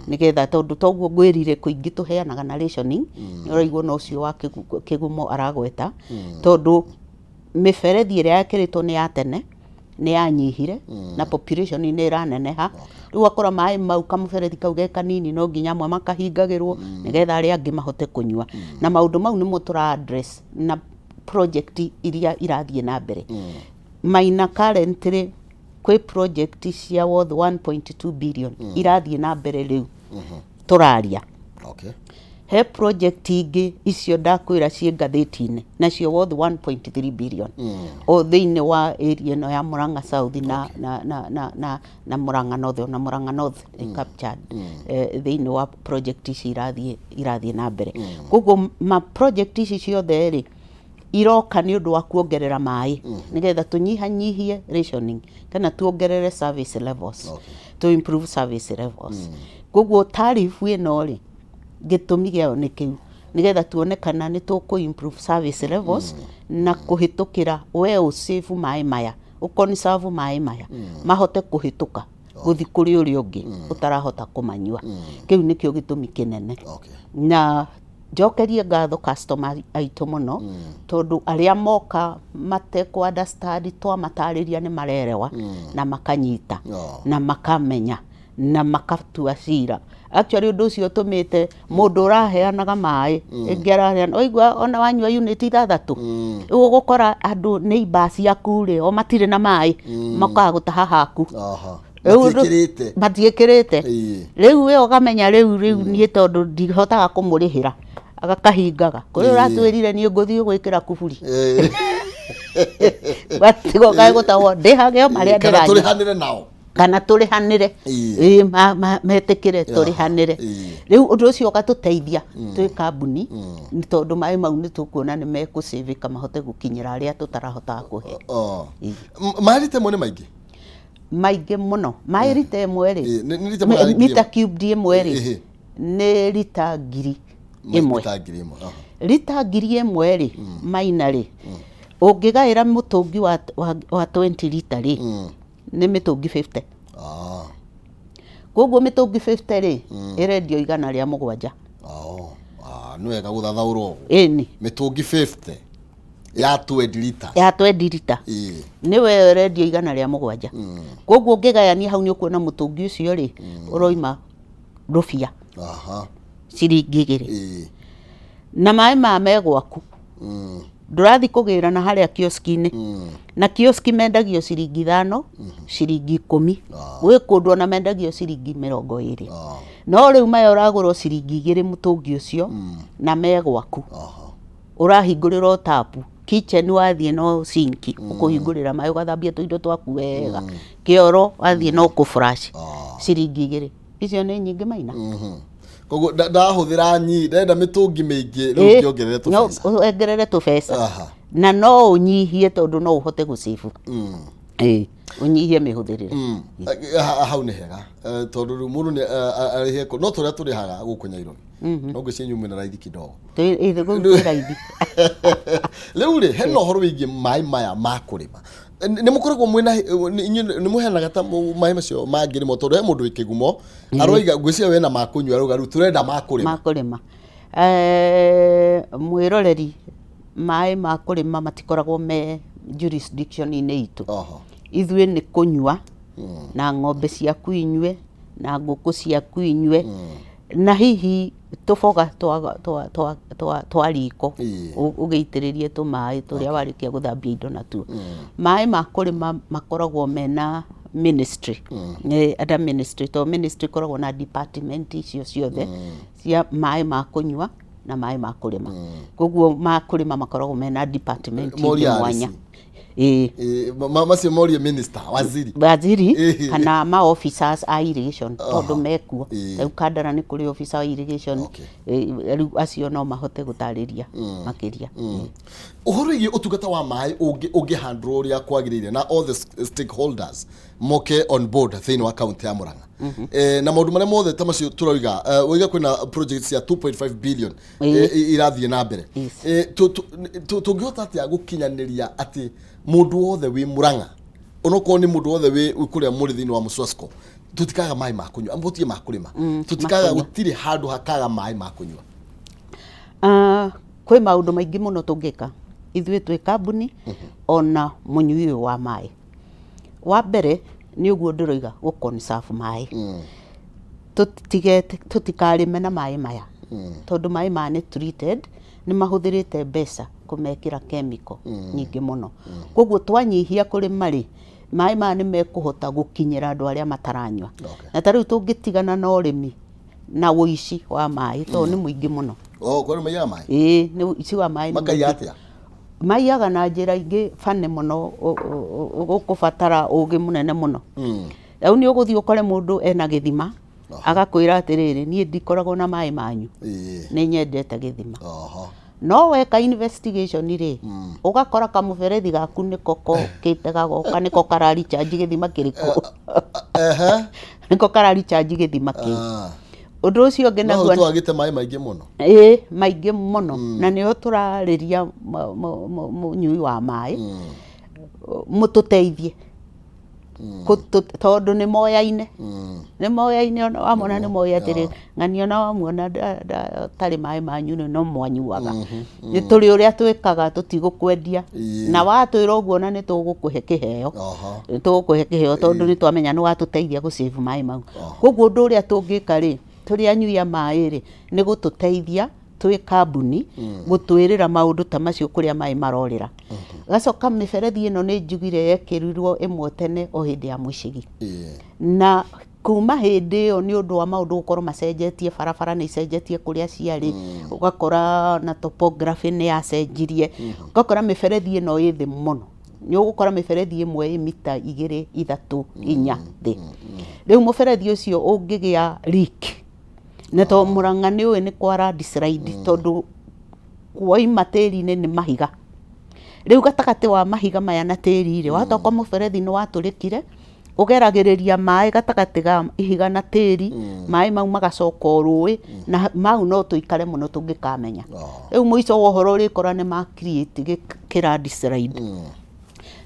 nĩgetha tondũ toguo ngwĩrire kũingĩ tũheanaga na rationing. Nĩ ũraigua na ũcio wa Kĩgumo aragweta, tondũ mĩberethi ĩrĩa yakĩrĩtwo nĩ ya tene, nĩ yanyihire na population nĩ ĩraneneha. Rĩu ũgakora maĩ mau kamũberethi kau ge kanini, no nginya amwe makahingagĩrwo nĩgetha arĩa angĩ mahote kũnyua. Na maũndũ mau nĩmo tũra address na project iria irathiĩ na mbere. Maina, currently kwĩ project cia worth 1.2 billion irathiĩ na mbere rĩu tũraria. He project ingĩ icio ndakwĩra ciĩ ngathĩti-inĩ nacio worth 1.3 billion o thĩinĩ wa area ĩno ya Murang'a South na Murang'a North. Ona Murang'a North nĩ captured thĩinĩ wa project ici irathiĩ na mbere. Koguo ma project ici ciothe rĩ, iroka nĩ ũndũ wa kuongerera maĩ nĩgetha tũnyihanyihie rationing kana tuongerere service levels, to improve service levels. Koguo tariff ĩno rĩ, gĩtũmi gĩayo nĩ kĩu, nĩgetha tuone kana nĩ tũkũ improve service levels na kũhĩtũkĩra we ũsave maĩ maya, ũconserve maĩ maya mahote kũhĩtũka gũthi kũrĩ ũrĩa ũngĩ ũtarahota kũmanyua. Kĩu nĩkĩo gĩtũmi kĩnene. Na Njokerie ngatho customer aitũ mũno, tondũ arĩa moka matekũ understand twamatarĩria nĩ marerewa na makanyita na makamenya na makatua cira. Actually ũndũ ũcio ũtũmĩte mũndũ ũraheanaga maĩ ĩngĩ araheana waigua ona wanyua unit ithathatũ, rĩu ũgũkora andũ neighbor ciaku rĩ o matirĩ na maĩ, mokaga gũtaha haku. Rĩu Matiĩkĩrĩte. Matiĩkĩrĩte. Rĩu we ũkamenya rĩu niĩ tondũ ndihotaga kũmũrĩhĩra agakahingaga kũrĩ ũratwĩrire niĩ ngũthiĩ gwĩkĩra kuburi. Gatigokae gũtahwo ndĩhage o marĩa Kana ndĩranyua. tũrĩhanĩre nao. Kana tũrĩhanĩre. Ĩĩ, metĩkĩre tũrĩhanĩre. Rĩu ũndũ ũcio ũgatũteithia twĩ kambuni, nĩ tondũ maĩ mau nĩ tũkuona nĩ mekũcĩvĩka mahote gũkinyĩra arĩa tũtarahotaga kũhe. Maĩ rita ĩmwe nĩ maingĩ? Maingĩ mũno. Maĩ rita ĩmwe rĩ, Ĩĩ, nĩ rita ĩmwe kana ngiri mita ĩmwe? cubed ĩmwe rĩ, nĩ rita 1,000. Rita 1,000. Rita 1,000 rĩ, maina rĩ, ũngĩgaĩra mũtũngi wa 20 rita rĩ, nĩ mĩtũngi 50. Koguo mĩtũngi 50 rĩ, ĩrendio 107. Oh. Ah, nĩ wega gũthathaũra ũguo. Ĩni. Mĩtũngi 50 ya 20 liters. Ya 20 lita. Nĩwe ũrendio 107. Koguo ũngĩgayania hau nĩ ũkuona mũtũngi ũcio rĩ, ũroima rũbia. Ciringi 2. Na maĩ maya me gwaku. Ndũrathiĩ kũgĩra na harĩa kioski-inĩ. Na kioski mendagio ciringi 5, ciringi 10. Gwĩ kũndũ ona mendagio ciringi 20. No rĩu maya ũragũra ciringi 2 mũtũngi ũcio, na me gwaku. Ũrahingũrĩra o tapu. Kitchen wathiĩ no sink, ũkũhingũrĩra maĩ ũgathambia tũindo twaku wega. Kĩoro wathiĩ no kũ flush. Ciringi 2. Icio nĩ nyingĩ maina. Koguo ndahũthĩra nyi, ndenda mĩtũngi mĩingĩ, rĩu ngĩongerere tũbeca. No wongerere tũbeca. Na no ũnyihie tondũ no ũhote gũcĩbu. Ĩĩ, ũnyihie mĩhũthĩrĩre. Hau nĩ hega. Tondũ rĩu mũndũ nĩ arĩhe no tũrĩa tũrĩhaga gũkũ Nairobi. No ngwĩciria inyuĩ mwĩna raithi kidogo. Ĩĩ, kũu kwĩ raithi. Rĩu rĩ, hena ũhoro wĩgiĩ maĩ maya ma kũrĩma. Nĩ mũkoragwo mwĩna, inyuĩ nĩ mũheanaga ta maĩ macio mangĩrĩmwo, tondũ he mũndũ wĩ kĩgumo, aroiga ngwĩciria wena ma kũnyua, arauga rĩu tũrenda ma kũrĩma. Ma kũrĩma. Mwĩroreri, maĩ ma kũrĩma matikoragwo me jurisdiction-inĩ itũ. Ithuĩ nĩ kũnyua, na ng'ombe ciaku inyue, na ngũkũ ciaku inyue, na hihi tũboga twa riko, ũgĩitĩrĩrie tũmaĩ tũrĩa warĩkia gũthambia indo natuo. Maĩ ma kũrĩma makoragwo mena ministry, under ministry, tondũ ministry ĩkoragwo na department icio ciothe cia maĩ ma kũnyua na maĩ ma kũrĩma. Koguo ma kũrĩma makoragwo mena department ingĩ Moria mwanya. RC. Ĩĩ. Macio morie minister, waziri. Waziri, kana ma officers a irrigation, tondũ mekuo. Rĩu Kandara nĩ kũrĩ officer wa irrigation. Rĩu acio no mahote gũtarĩria makĩria. Ũhoro wĩgiĩ ũtungata wa maĩ ũngĩhandwo ũrĩa kwagĩrĩire na all the stakeholders moke on board thĩinĩ wa kaunti ya Murang'a. Na maũndũ marĩa mothe ta macio tũroiga, woiga kwĩna projects cia 2.5 billion irathiĩ na mbere. Tũngĩhota atĩa gũkinyanĩria atĩ mũndũ wothe wĩ Murang'a, onokorwo nĩ mũndũ wothe wĩ kũrĩa mũrĩ thĩinĩ wa Muswasco, tũtikaga maĩ ma kũnyua, gũtirĩ ma kũrĩma, tũtikaga, gũtirĩ handũ hakaga maĩ ma kũnyua? Kwĩ maũndũ maingĩ mũno tũngĩka ithuĩ twĩ kambuni ona mũnyui ũyũ wa maĩ. Wa mbere nĩ ũguo ndĩroiga gũ conserve maĩ. Tũtikarĩme na maĩ maya, tondũ maĩ maya nĩ treated, nĩ mahũthĩrĩte mbeca kũmekĩra chemical nyingĩ mũno. Koguo twanyihia kũrĩma rĩ, maĩ maya nĩ mekũhota gũkinyĩra andũ arĩa mataranyua. Na ta rĩu tũngĩtigana na ũrĩmi na ũici wa maĩ, tondũ nĩ mũingĩ mũno. Oh, kwani maiyaga maĩ? Ĩĩ, nĩ ũici wa maĩ nĩ Makaiya mũingĩ. atĩa? Maiyaga na njĩra ingĩ bane mũno, ũgũbatara ũgĩ mũnene mũno. Rĩu nĩ ũgũthiĩ ũkore mũndũ ena gĩthima, agakwĩra atĩrĩrĩ, niĩ ndikoragwo na maĩ manyu, nĩ nyendete gĩthima. No weka investigation rĩ, ũgakora kamũberethi gaku nĩko kokĩte gagoka, nĩko kara recharge gĩthima kĩrĩkũ. Nĩko kara recharge gĩthima kĩu. Ũndũ ũcio ũngĩ No naguo twagĩte maĩ maingĩ mũno. Ĩĩ, maingĩ mũno. Na nĩho tũrarĩria mũnyui wa maĩ, mũtũteithie. Tondũ nĩ moyaine, nĩ moyaine, ona wamona nĩ moĩ atĩrĩ, ng'ani ona wamuona tarĩ maĩ manyu nĩ no mwanyuaga. Nĩ tũrĩ ũrĩa twĩkaga, tũtigũkwendia. Na watwĩra ũguo na nĩ tũgũkũhe kĩheo. Nĩ tũgũkũhe kĩheo tondũ nĩ twamenya nĩ watũteithia gũ save maĩ mau. Koguo ũndũ ũrĩa tũngĩka rĩ, tũrĩ anyui a maĩ rĩ, nĩ gũtũteithia twĩ kambuni gũtwĩrĩra maũndũ ta macio kũrĩa maĩ marorĩra. Gacoka mĩberethi ĩno nĩ njugire yekĩrirwo ĩmwe tene o hĩndĩ ya mũcigi. Na kuma hĩndĩ ĩyo, nĩ ũndũ wa maũndũ gũkorwo macenjetie, barabara nĩ icenjetie kũrĩa ciarĩ, ũgakora na topography nĩ yacenjirie, ũgakora mĩberethi ĩno ĩ thĩ mũno. Nĩ ũgũkora mĩberethi ĩmwe ĩ mita 2, 3, 4 thĩ. Rĩu mũberethi ũcio ũngĩgĩa leak, na to Mũrang'a nĩ ũĩ nĩ kwa landslide, tondũ woima tĩri-inĩ nĩ mahiga. Rĩu gatagatĩ wa mahiga maya na tĩri rĩ, wahota gũkorwo mũberethi nĩ watũrĩkire, ũgeragĩrĩria maĩ gatagatĩ ga ihiga na tĩri, maĩ mau magacoka o rũĩ, na mau no tũikare mũno tũngĩkamenya. Rĩu mũico wa ũhoro ũrĩkora nĩ ma create kĩ landslide.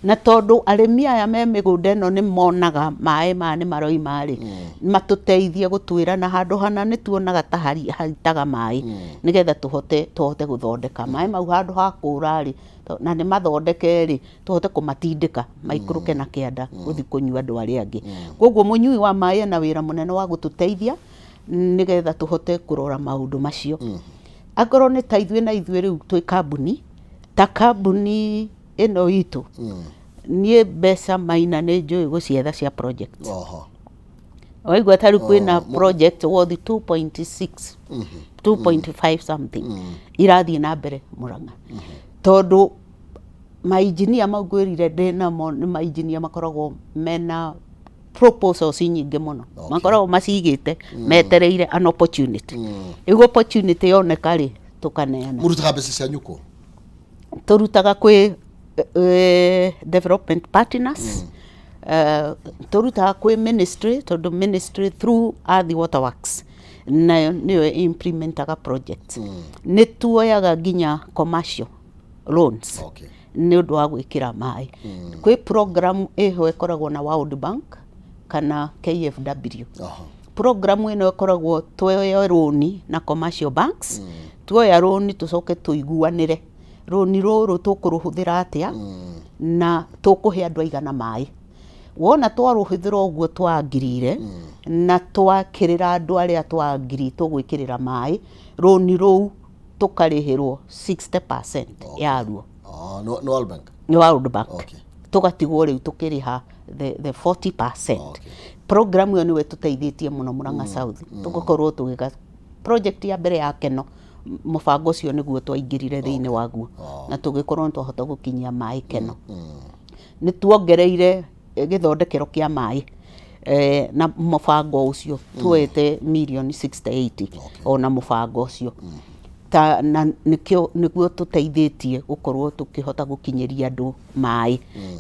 Na tondũ arĩmi aya me mĩgũnda ĩno nĩ monaga maĩ maya nĩ maroima rĩ, matũteithie gũtwĩra na handũ hana nĩ tuonaga ta haitaga maĩ, nĩgetha tũhote gũthondeka maĩ mau handũ ha kũra rĩ, na nĩ mathondeke rĩ, tũhote kũmatindĩka maikũrũke na kĩanda gũthiĩ kũnyua andũ arĩa angĩ. Koguo mũnyui wa maĩ ena wĩra mũnene wa gũtũteithia nĩgetha tũhote kũrora maũndũ macio. Angorwo nĩ ta ithuĩ na ithuĩ rĩu twĩ kambuni, ta kambuni ĩno itũ, niĩ mbeca maina nĩ njũĩ gũcietha cia project. Waigua ta rĩu kwĩna project worth 2.6, 2.5 something irathiĩ na mbere Mũrang'a, tondũ mainjinia mau ngwĩrire ndĩ namo nĩ mainjinia makoragwo mena proposals nyingĩ mũno. Makoragwo macigĩte metereire an opportunity. Rĩu opportunity yoneka rĩ, tũkaneana. Mũrutaga mbeca cianyu kũ? Tũrutaga kwĩ development partners, tũrutaga kwĩ ministry, tondũ ministry through Athi Water Works nayo nĩyo implementaga project. Nĩ tuoyaga nginya commercial loans nĩ ũndũ wa gwĩkĩra maĩ. Kwĩ program ĩho ĩkoragwo na World Bank kana KfW. Program ĩno ĩkoragwo tuoye rũni na commercial banks, tuoya rũni tũcoke tũiguanĩre rũni rũrũ tũkũrũhũthĩra atĩa na tũkũhe andũ aigana maĩ. Wona twarũhũthĩra ũguo twaangirire na twakĩrĩra andũ arĩa twaangiri tũgwĩkĩrĩra maĩ, rũni rũu tũkarĩhĩrwo 60% yaruo. Ah, no World Bank. Nĩ World Bank. Tũgatigwo rĩu tũkĩrĩha the 40%. Program ĩyo nĩwe tũteithĩtie mũno Murang'a South. Tũgakorwo tũgĩka project ya mbere ya Keno, mũbango ũcio nĩguo twaingĩrire thĩinĩ waguo na tũgĩkorwo nĩ twahota gũkinyia maĩ Keno. Nĩ tuongereire gĩthondekero kĩa maĩ na mũbango ũcio tuoete mirioni 68 ona mũbango ũcio ta na nĩkĩo nĩguo tũteithĩtie gũkorwo tũkĩhota gũkinyĩria andũ maĩ.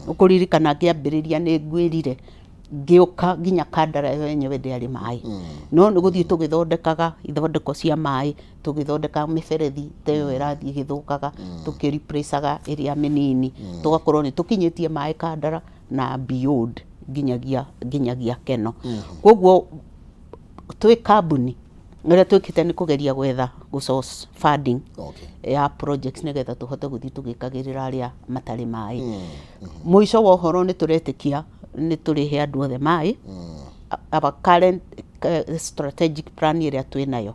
Ũkũririkana ngĩambĩrĩria nĩ ngwĩrire ngĩũka nginya Kandara yo yenyewe ndĩarĩ maĩ, no nĩ gũthiĩ tũgĩthondekaga ithondeko cia maĩ, tũgĩthondeka mĩberethi ta ĩyo ĩrathiĩ ĩgĩthũkaga, tũkĩreplacaga ĩrĩa mĩnini, tũgakorwo nĩ tũkinyĩtie maĩ Kandara na beyond nginyagia Keno. Koguo twĩ kambuni, ũrĩa twĩkĩte nĩ kũgeria gwetha gũ source funding ya projects nĩgetha tũhote gũthiĩ tũgĩkagĩrĩra arĩa matarĩ maĩ. Mũico wa ũhoro nĩ tũretĩkia nĩ tũrĩhe andũ othe maĩ. Our current strategic plan ĩrĩa twĩ nayo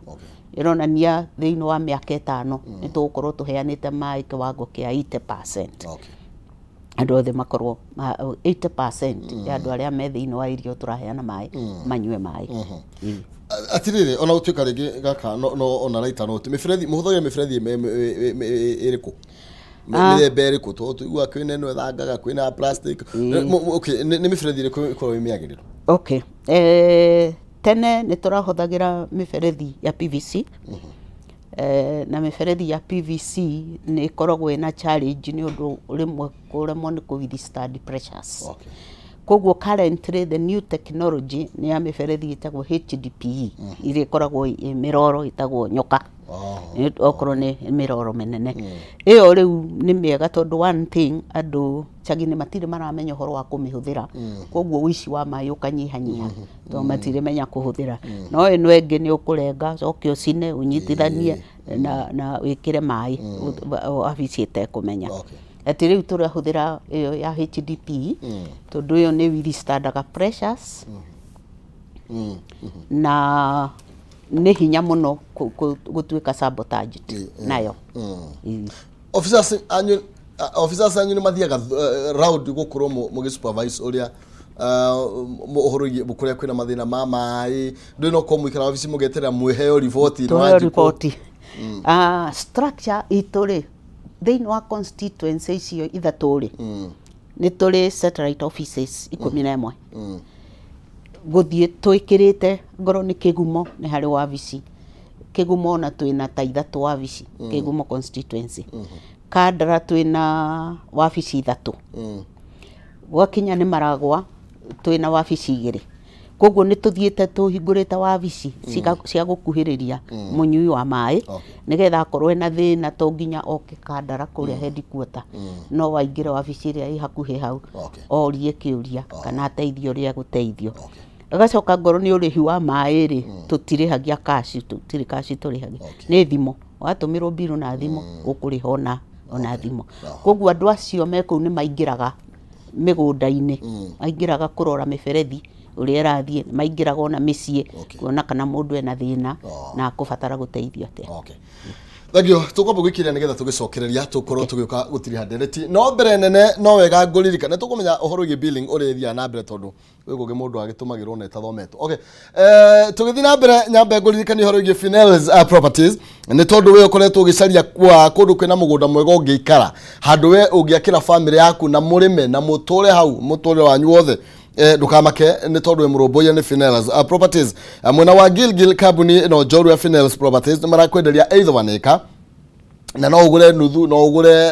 ĩronania thĩinĩ wa mĩaka 5 nĩ tũgũkorwo tũheanĩte maĩ kĩwango kĩa 80%. Andũ othe makorwo 80% ya andũ arĩa me thĩinĩ wa irio tũraheana maĩ manyue maĩ. Atirĩrĩ, ona gũtuĩka rĩngĩ gaka no ona raita no mĩberethi, mũhũthagĩra mĩberethi ĩrĩkũ, mĩthemba ĩrĩkũ? Tondũ tũiguaga kwĩna ĩno ĩthangaga, kwĩna plastic. Okay, nĩ mĩberethi ĩrĩkũ ĩkoragwo ĩ mĩagĩrĩru? Okay. Tene nĩ tũrahũthagĩra mĩberethi ya PVC. Na mĩberethi ya PVC nĩ ĩkoragwo ĩna challenge nĩ ũndũ rĩmwe kũremwo nĩ kũ withstand pressures. Koguo currently the new technology nĩ ya mĩberethi ĩtagwo HDPE, ĩrĩa ĩkoragwo ĩ mĩroro ĩtagwo nyoka. Okorwo nĩ mĩroro mĩnene ĩyo rĩu nĩ mĩega, tondũ one thing, andũ icagi-inĩ matirĩ maramenya ũhoro wa kũmĩhũthĩra, koguo ũici wa maĩ ũkanyihanyiha tondũ matirĩmenya kũhũthĩra. No ĩno ĩngĩ nĩ ũkũrenga, ũcoke ũcine, ũnyitithanie na wĩkĩre maĩ wabici ĩtekũmenya. Atĩ rĩu tũrahũthĩra ĩyo ya HDP tondũ ĩyo nĩ withstandaga pressures na nĩ hinya mũno gũtuĩka sabotaged nayo. Officers anyu, officers anyu nĩ mathiaga round gũkorwo mũgĩ supervise ũrĩa ũhoro wĩgiĩ kũrĩa kwĩna mathĩna ma maĩ? Ndũĩ no korwo mũikara wabici mũgeterera mwĩheo riboti? Tũheo riboti. Ah, structure itũ rĩ, thĩinĩ wa constituency icio ithatũ rĩ, nĩ tũrĩ satellite offices 11 gũthiĩ twĩkĩrĩte. Ngorwo nĩ Kĩgumo, nĩ harĩ wabici Kĩgumo, ona twĩna ta ithatũ wabici Kĩgumo constituency. Kandara twĩna wabici ithatũ. Gwakinya nĩ Maragwa twĩna wabici igĩrĩ. Koguo nĩ tũthiĩte tũhingũrĩte wabici cia gũkuhĩrĩria mũnyui wa maĩ, nĩgetha akorwo ena thĩna to nginya oke Kandara kũrĩa headquarter, no aingĩre wabici ĩrĩa ĩ hakuhĩ hau, orie kĩũria kana ateithio ũrĩa egũteithio. Agacoka ngorwo nĩ ũrĩhi wa maĩ rĩ, tũtirĩhagia cash, tũtirĩ cash tũrĩhagia, nĩ thimũ. Watũmĩrwo mbirũ na thimũ, ũkũrĩha ona thimũ. Koguo andũ acio me kũu nĩ maingĩraga mĩgũnda-inĩ, maingĩraga kũrora mĩberethi ũrĩa ĩrathiĩ, maingĩraga ona mĩciĩ kuona kana mũndũ ena thĩna na akũbatara gũteithio atĩa. Okay. Thank you. Tũkwamba gwĩkĩrĩra nĩgetha tũgĩcokereria tũkorwo tũgĩũka gũtiriha ndereti. No mbere nene no wega ngũririkane tũkũmenya ũhoro wĩgiĩ billing ũrĩa ĩthiaga na mbere, tondũ gwĩ kũngĩ mũndũ agĩtũmagĩrwo na ĩtathometwo. Okay. Tũgĩthiĩ na mbere, nyambe ngũririkanie ũhoro wĩgiĩ Finels Properties, nĩ tondũ we ũkoretwo ũgĩcaria kwa kũndũ kwĩna mũgũnda mwega ũngĩikara, handũ we ũngĩakĩra famĩlĩ yaku na mũrĩme na mũtũre hau mũtũrĩre wanyu wothe, ndũkamake nĩ tondũ wĩ mũrũmbũiya nĩ Finels Properties. Mwena wa Gilgil, kambuni ĩno njorua ya Finels Properties nĩ marakwenderia either 1 acre, na no ũgũre nuthu, no ũgũre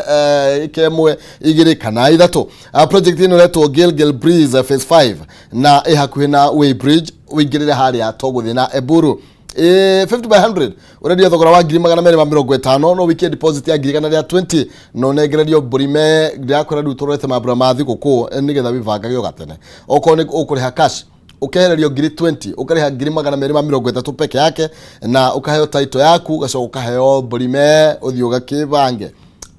ĩka ĩmwe, igĩrĩ kana ithatũ. Project ĩno ĩretwo Gilgil Breeze Phase 5 na ĩ hakuhĩ na Way Bridge, ũingĩrĩre harĩa to gũthiĩ na Eburu. 50 by 100 ũrendio thogora wa 250,000, no wĩkie deposit ya 120,000 na ũnengererio mbũri me ndĩrakwĩra. Rĩu tũrorete mambura ma thigũkũ, nĩgetha wĩbangage o gatene. Okorwo nĩ ũkũrĩha cash, ũkehererio ngiri 20, ũkarĩha 230,000 peke yake na ũkaheo title yaku, ũgacoka ũkaheo mbũri me ũthiĩ ũgakĩbange.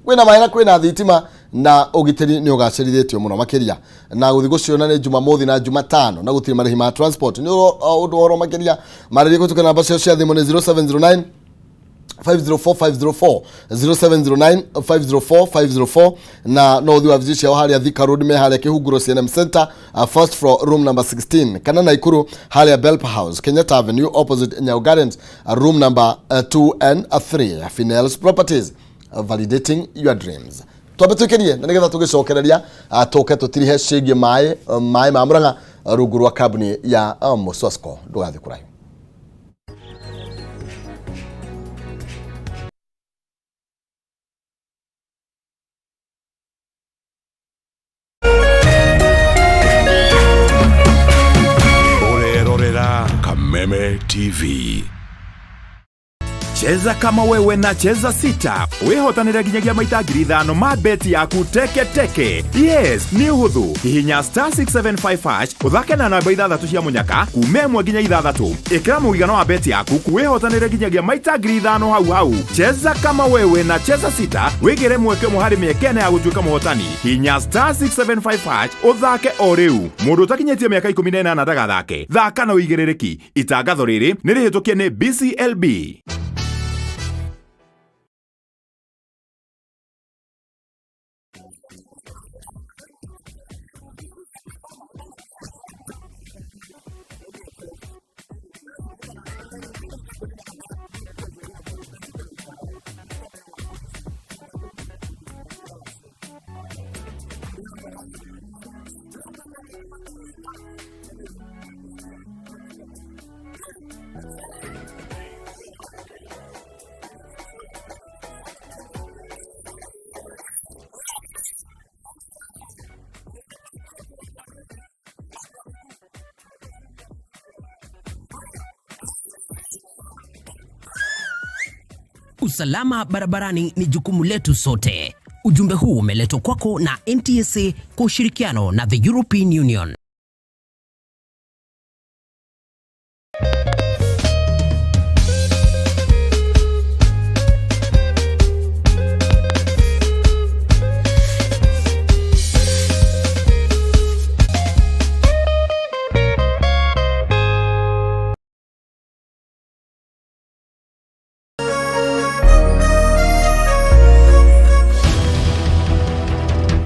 Kwĩna maĩ na kwĩna thitima na ũgitĩri nĩ ũgacĩrithĩtio mũno makĩria, na gũthiĩ gũciona nĩ Jumamothi na Jumatano, na gũtirĩ marĩhi ma transport. Nĩ ũndũ ũhoro makĩria marĩrie kũhĩtũkĩra namba ciao cia thimũ nĩ 0709 504 504, 0709 504 504, na no ũthiĩ wabici ciao harĩa Thika Road, me harĩa Kĩhunguro CNM Center, first floor, room number 16, kana Naikuru harĩa Belp House, Kenyatta Avenue opposite Nyau Gardens, room number 2 and 3. Finels Properties, validating your dreams. Twambe twĩkĩrie na nĩgetha tũgĩcokereria, tũke tũtirihe ciĩgiĩ maĩ, maĩ ma Murang'a, rungu rwa kambuni ya Muswasco. Ndũgathiĩ kũraihu. Ũrerorera Kameme TV. Cheza kama wewe na Cheza Sita wĩhotanĩre nginyagia maita 5,000 ma beti yaku teke teke. Yes, nĩ ũhũthũ. Hihinya star 675 hash, ũthake na namba ithathatũ cia mũnyaka kuma ĩmwe nginya ithathatũ. Ĩkĩra mũigana wa beti yaku wĩhotanĩre nginyagia maita 5,000 hau hau. Cheza kama wewe na Cheza Sita wĩgĩre mweke ũmwe harĩ mĩeke ĩna ya gũtuĩka mũhotani. Hihinya star 675 hash ũthake o rĩu. Mũndũ ũtakinyĩtie mĩaka 18 ndagathake. Thaka na ũigĩrĩrĩki. Itangatho rĩrĩ nĩ rĩhĩtũkie nĩ BCLB. Usalama barabarani ni jukumu letu sote. Ujumbe huu umeletwa kwako na NTSA kwa ushirikiano na the European Union.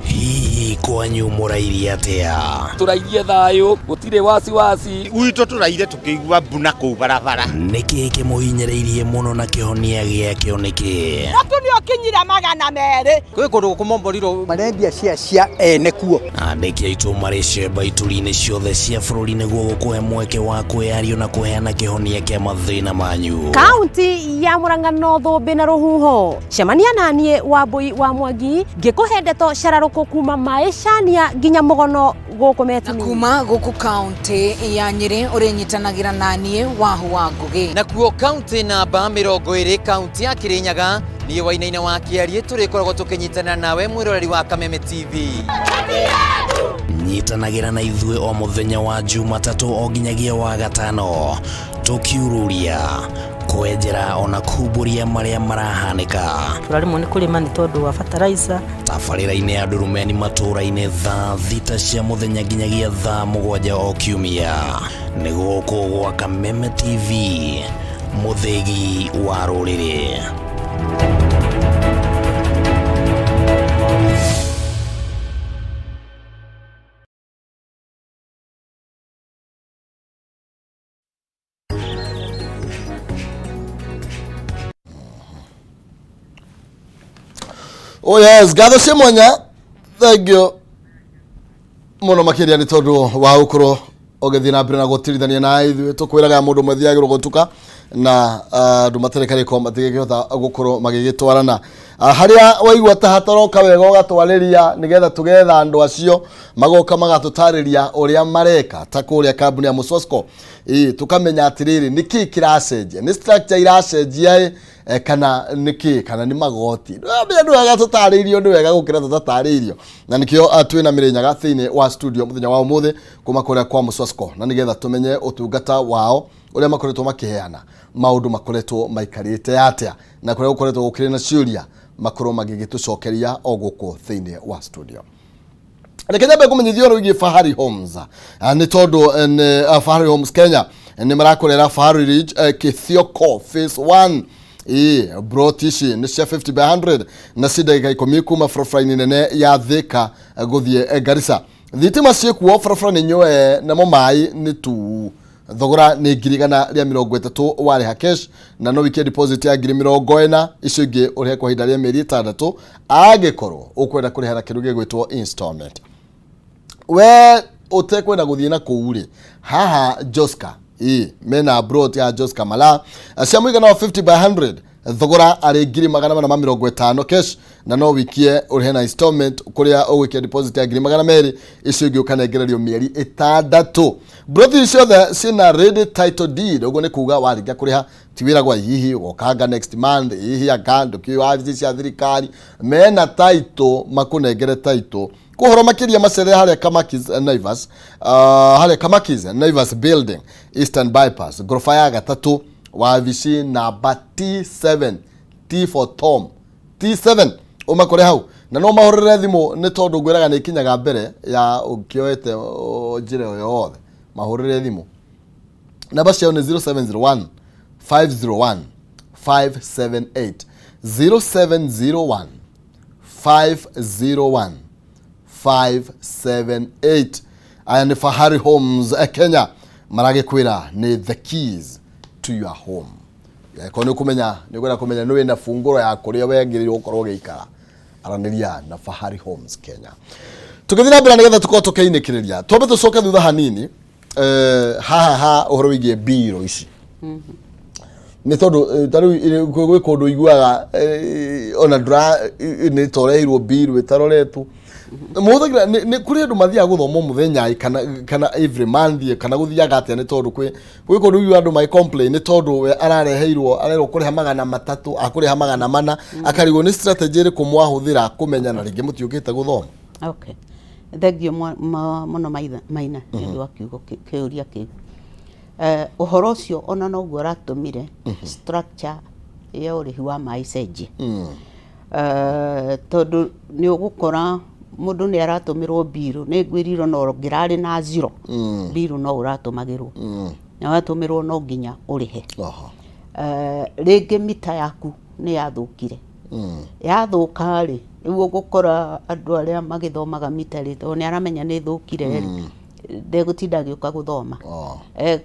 Hihi kwanyu mũrairie atĩa? Tũrairie thayũ, gũtirĩ wasiwasi. Gwitũ tũraire tũkĩigua mbu na kũu barabara. Nĩkĩ kĩmũhinyĩrĩirie mũno na kĩhonia gĩakĩo nĩkĩ? Mũtu nĩ ũkinyire 200. Kwĩ kũndũ kũmomborirwo marendia cia cia ene kuo. Andĩki aitũ marĩ cemba ituri-inĩ ciothe cia bũrũri nĩguo gũkũhe mweke wa kwĩyario na kũheana kĩhonia kĩa mathĩna manyu. Kaunti ya Murang'a no thũmbĩ na rũhuho. Cemania naniĩ Wambui wa Mwangi ngĩkũhe ndeto cararũkũ kuma maĩcania nginya mũgono gũkũ Metini. Kuma gũkũ kaunti ya Nyĩrĩ ũrĩnyitanagĩra naniĩ Wahu wa Ngũgĩ. Nakuo kaunti namba 20, kaunti ya Kirinyaga, niĩ Wainaina wa Kĩariĩ tũrĩkoragwo tũkĩnyitana nawe mwĩroreri wa Kameme TV. Nyitanagĩra na ithuĩ o mũthenya wa Jumatatũ o nginyagia wa gatano, tũkiururia, kwenjera ona kumbũria marĩa marahanĩka. Tũraremwo nĩ kũrĩma nĩ tondũ wa fertilizer. Tabarĩra-inĩ ya Ndurumeni matũũra-inĩ thaa 6 cia mũthenya nginyagia thaa 7 o kiumia. Nĩ gũkũ gwa Kameme TV, mũthĩgi wa rũrĩrĩ. Oh yes, ngatho cia mwanya, thank you mũno makĩria nĩ tondũ wa gũkorwo ũgĩthiĩ na mbere na gũtirithania na ithuĩ. Tũkwĩraga mũndũ ũmwe thiagĩrwo gũtuka na andũ matarĩ karĩko matigĩkĩhota gũkorwo magĩgĩtwarana. Harĩa waigua ta hataroka wega ũgatwarĩria nĩgetha tũgetha andũ acio magoka magatũtarĩria ũrĩa mareka ta kũrĩa kambuni ya Musosco. Ĩĩ, tũkamenya atĩrĩrĩ, nĩkĩ kĩracenjia, nĩ structure iracenjia ĩ, kana nĩkĩ, kana nĩ magoti. Nĩ wega tũtarĩirio, nĩ wega gũkĩra tũtatarĩirio, na nĩkĩo twĩna Mĩrĩnyaga thĩinĩ wa studio mũthenya wa ũmũthĩ kuma kũrĩa kwa Musosco, na nĩgetha tũmenye ũtungata wao ũrĩa makoretwo makĩheana, maũndũ makoretwo maikarĩte atĩa, na kũrĩa gũkoretwo gũkĩrĩ na ciũria makorwo magĩgĩtũcokeria o gũkũ thĩinĩ wa studio. Reke nyambe kũmenyithia ũhoro wĩgiĩ Fahari Homes. Nĩ tondũ nĩ Fahari Homes Kenya nĩ marakũrera Fahari Ridge, Kithioko phase 1. Ĩĩ, broti ici nĩ cia 50 by 100 na ci ndagĩka 10 kuma barabara-inĩ nene ya Thika gũthiĩ Garissa. Thitima ciĩkuo, barabara nĩ nyoe, namo maĩ nĩ tu. Thogora nĩ 130,000 warĩha cash, na no wikie deposit ya 40,000, icio ingĩ ũrĩhe kwa ihinda rĩa mĩeri 6 angĩkorwo ũkwenda kũrĩha na kĩndũ gĩgwĩtwo installment. We ũtekwenda gũthiĩ na kũu rĩ, haha Joska, ĩĩ, mena brot ya Joska Mala cia mũigana wa 50 by 100, thogora arĩ 450,000 cash, na no wikie ũrĩhe na installment kũrĩa ũgwikia deposit ya 200,000, icio ingĩ ũkanengererio mĩeri 6. Broti ici ciothe ciĩna ready title deed, ũguo nĩ kuga warĩkia kũrĩha ti wĩra gwa hihi ũgokanga next month, hihi anga ndũkĩũĩ wabici cia thirikari mena title, makũnengere title. Kũhoro makĩria macere harĩa Kamakis Naivas, harĩa Kamakis Naivas building, Eastern Bypass, ngoroba ya gatatũ, wabici namba T7, T for Tom, T7, ũmakore hau na no mahũrĩre thimũ nĩ tondũ ngwĩraga nĩ ikinyaga mbere ya ũkĩoete njĩra ĩyo yothe. Mahũrĩre thimũ, namba ciao nĩ 0701 501 578, 0701 501 578. Aya nĩ Fahari Homes Kenya, maragĩkwĩra nĩ the keys to your home. Angĩkorwo nĩ ũkũmenya, nĩ ũkwenda kũmenya nĩ wĩna bungũro ya kũrĩa wagĩrĩirwo gũkorwo ũgĩikara, aranĩria na Fahari Homes Kenya. Tũgĩthiĩ na mbere nĩgetha tũkorwo tũkĩinĩkĩrĩria, twambe tũcoke thutha hanini, haha ha ũhoro wĩgiĩ mbiro ici, nĩ tondũ ta rĩu gwĩ kũndũ iguaga ona ndũra nĩ toreirwo mbiro ĩtaroretwo. Mũhũthagĩra nĩ kũrĩ andũ mathiaga gũthoma mũthenya ĩ, kana kana every month ĩ, kana gũthiaga atĩa? Nĩ tondũ gwĩ kũndũ iu andũ magĩ complain nĩ tondũ we arareheirwo, arerwo kũrĩha 300, akũrĩha 400, akarigwo nĩ strategy ĩrĩkũ mwahũthĩra kũmenya na rĩngĩ mũtiũkĩte gũthoma. Okay, thengio mũno Maina nĩ ũndũ wa kiugo kĩũria kĩu. Ũhoro ũcio ona noguo ũratũmire structure ya ũrĩhi wa maĩ ĩcenjie. Tondũ nĩ ũgũkora mũndũ nĩ aratũmĩrwo mbirũ, nĩ ngwĩrirwo no ngĩrarĩ na zero mbirũ no ũratũmagĩrwo na watũmĩrwo no nginya ũrĩhe. Rĩngĩ mita yaku nĩ yathũkire, yathũka rĩ, rĩu ũgũkora andũ arĩa magĩthomaga mita rĩ, tondũ nĩ aramenya nĩ ĩthũkire rĩ, ndegũtinda agĩũka gũthoma.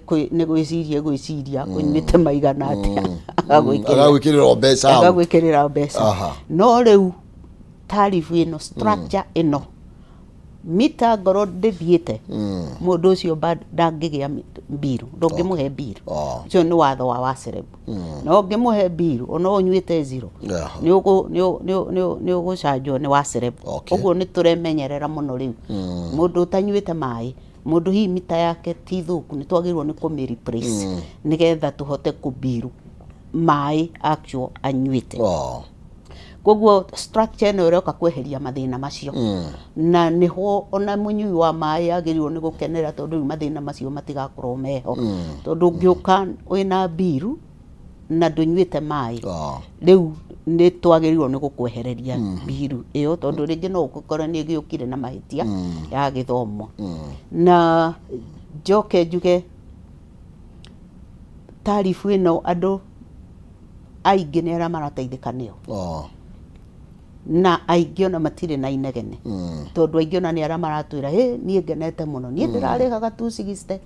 Nĩ gwĩciria gwĩciria kũnyuĩte maigana atĩa, agagwĩkĩrĩra. Agagwĩkĩrĩra o mbeca hau. Agagwĩkĩrĩra mbeca. No rĩu tarifu ĩno, structure ĩno, mita ngorwo ndĩthiĩte, mũndũ ũcio ndangĩgĩa mbiru, ndũngĩmũhe mbiru. Ũcio nĩ watho wa WASREB. No ũngĩmũhe mbiru ona ũnyuĩte zero, nĩ ũgũcanjwo nĩ WASREB. Ũguo nĩ tũremenyerera mũno rĩu mũndũ ũtanyuĩte maĩ, mũndũ hihi mita yake ti thũku, nĩ twagĩrĩirwo nĩ kũmĩ replace nĩgetha tũhote kũmbiru maĩ actual anyuĩte. Koguo structure ĩno ĩroka kweheria mathĩna macio, na nĩho ona mũnyui wa maĩ agĩrĩirwo nĩ gũkenera, tondũ rĩu mathĩna macio matigakorwo meho, tondũ ũngĩũka wĩna mbiru na ndũnyuĩte maĩ, rĩu nĩ twagĩrĩirwo nĩ gũkwehereria mbiru ĩyo, tondũ rĩngĩ no ũkore nĩ ĩgĩũkire na mahĩtia ya gĩthomo. Na njoke njuge tarifu ĩno andũ aingĩ nĩ arĩa marateithĩka nĩyo, na aingĩ ona matirĩ na inegene, tondũ aingĩ ona nĩ arĩa maratwĩra, "Hĩ, niĩ ngenete mũno, niĩ ndĩrarĩhaga 260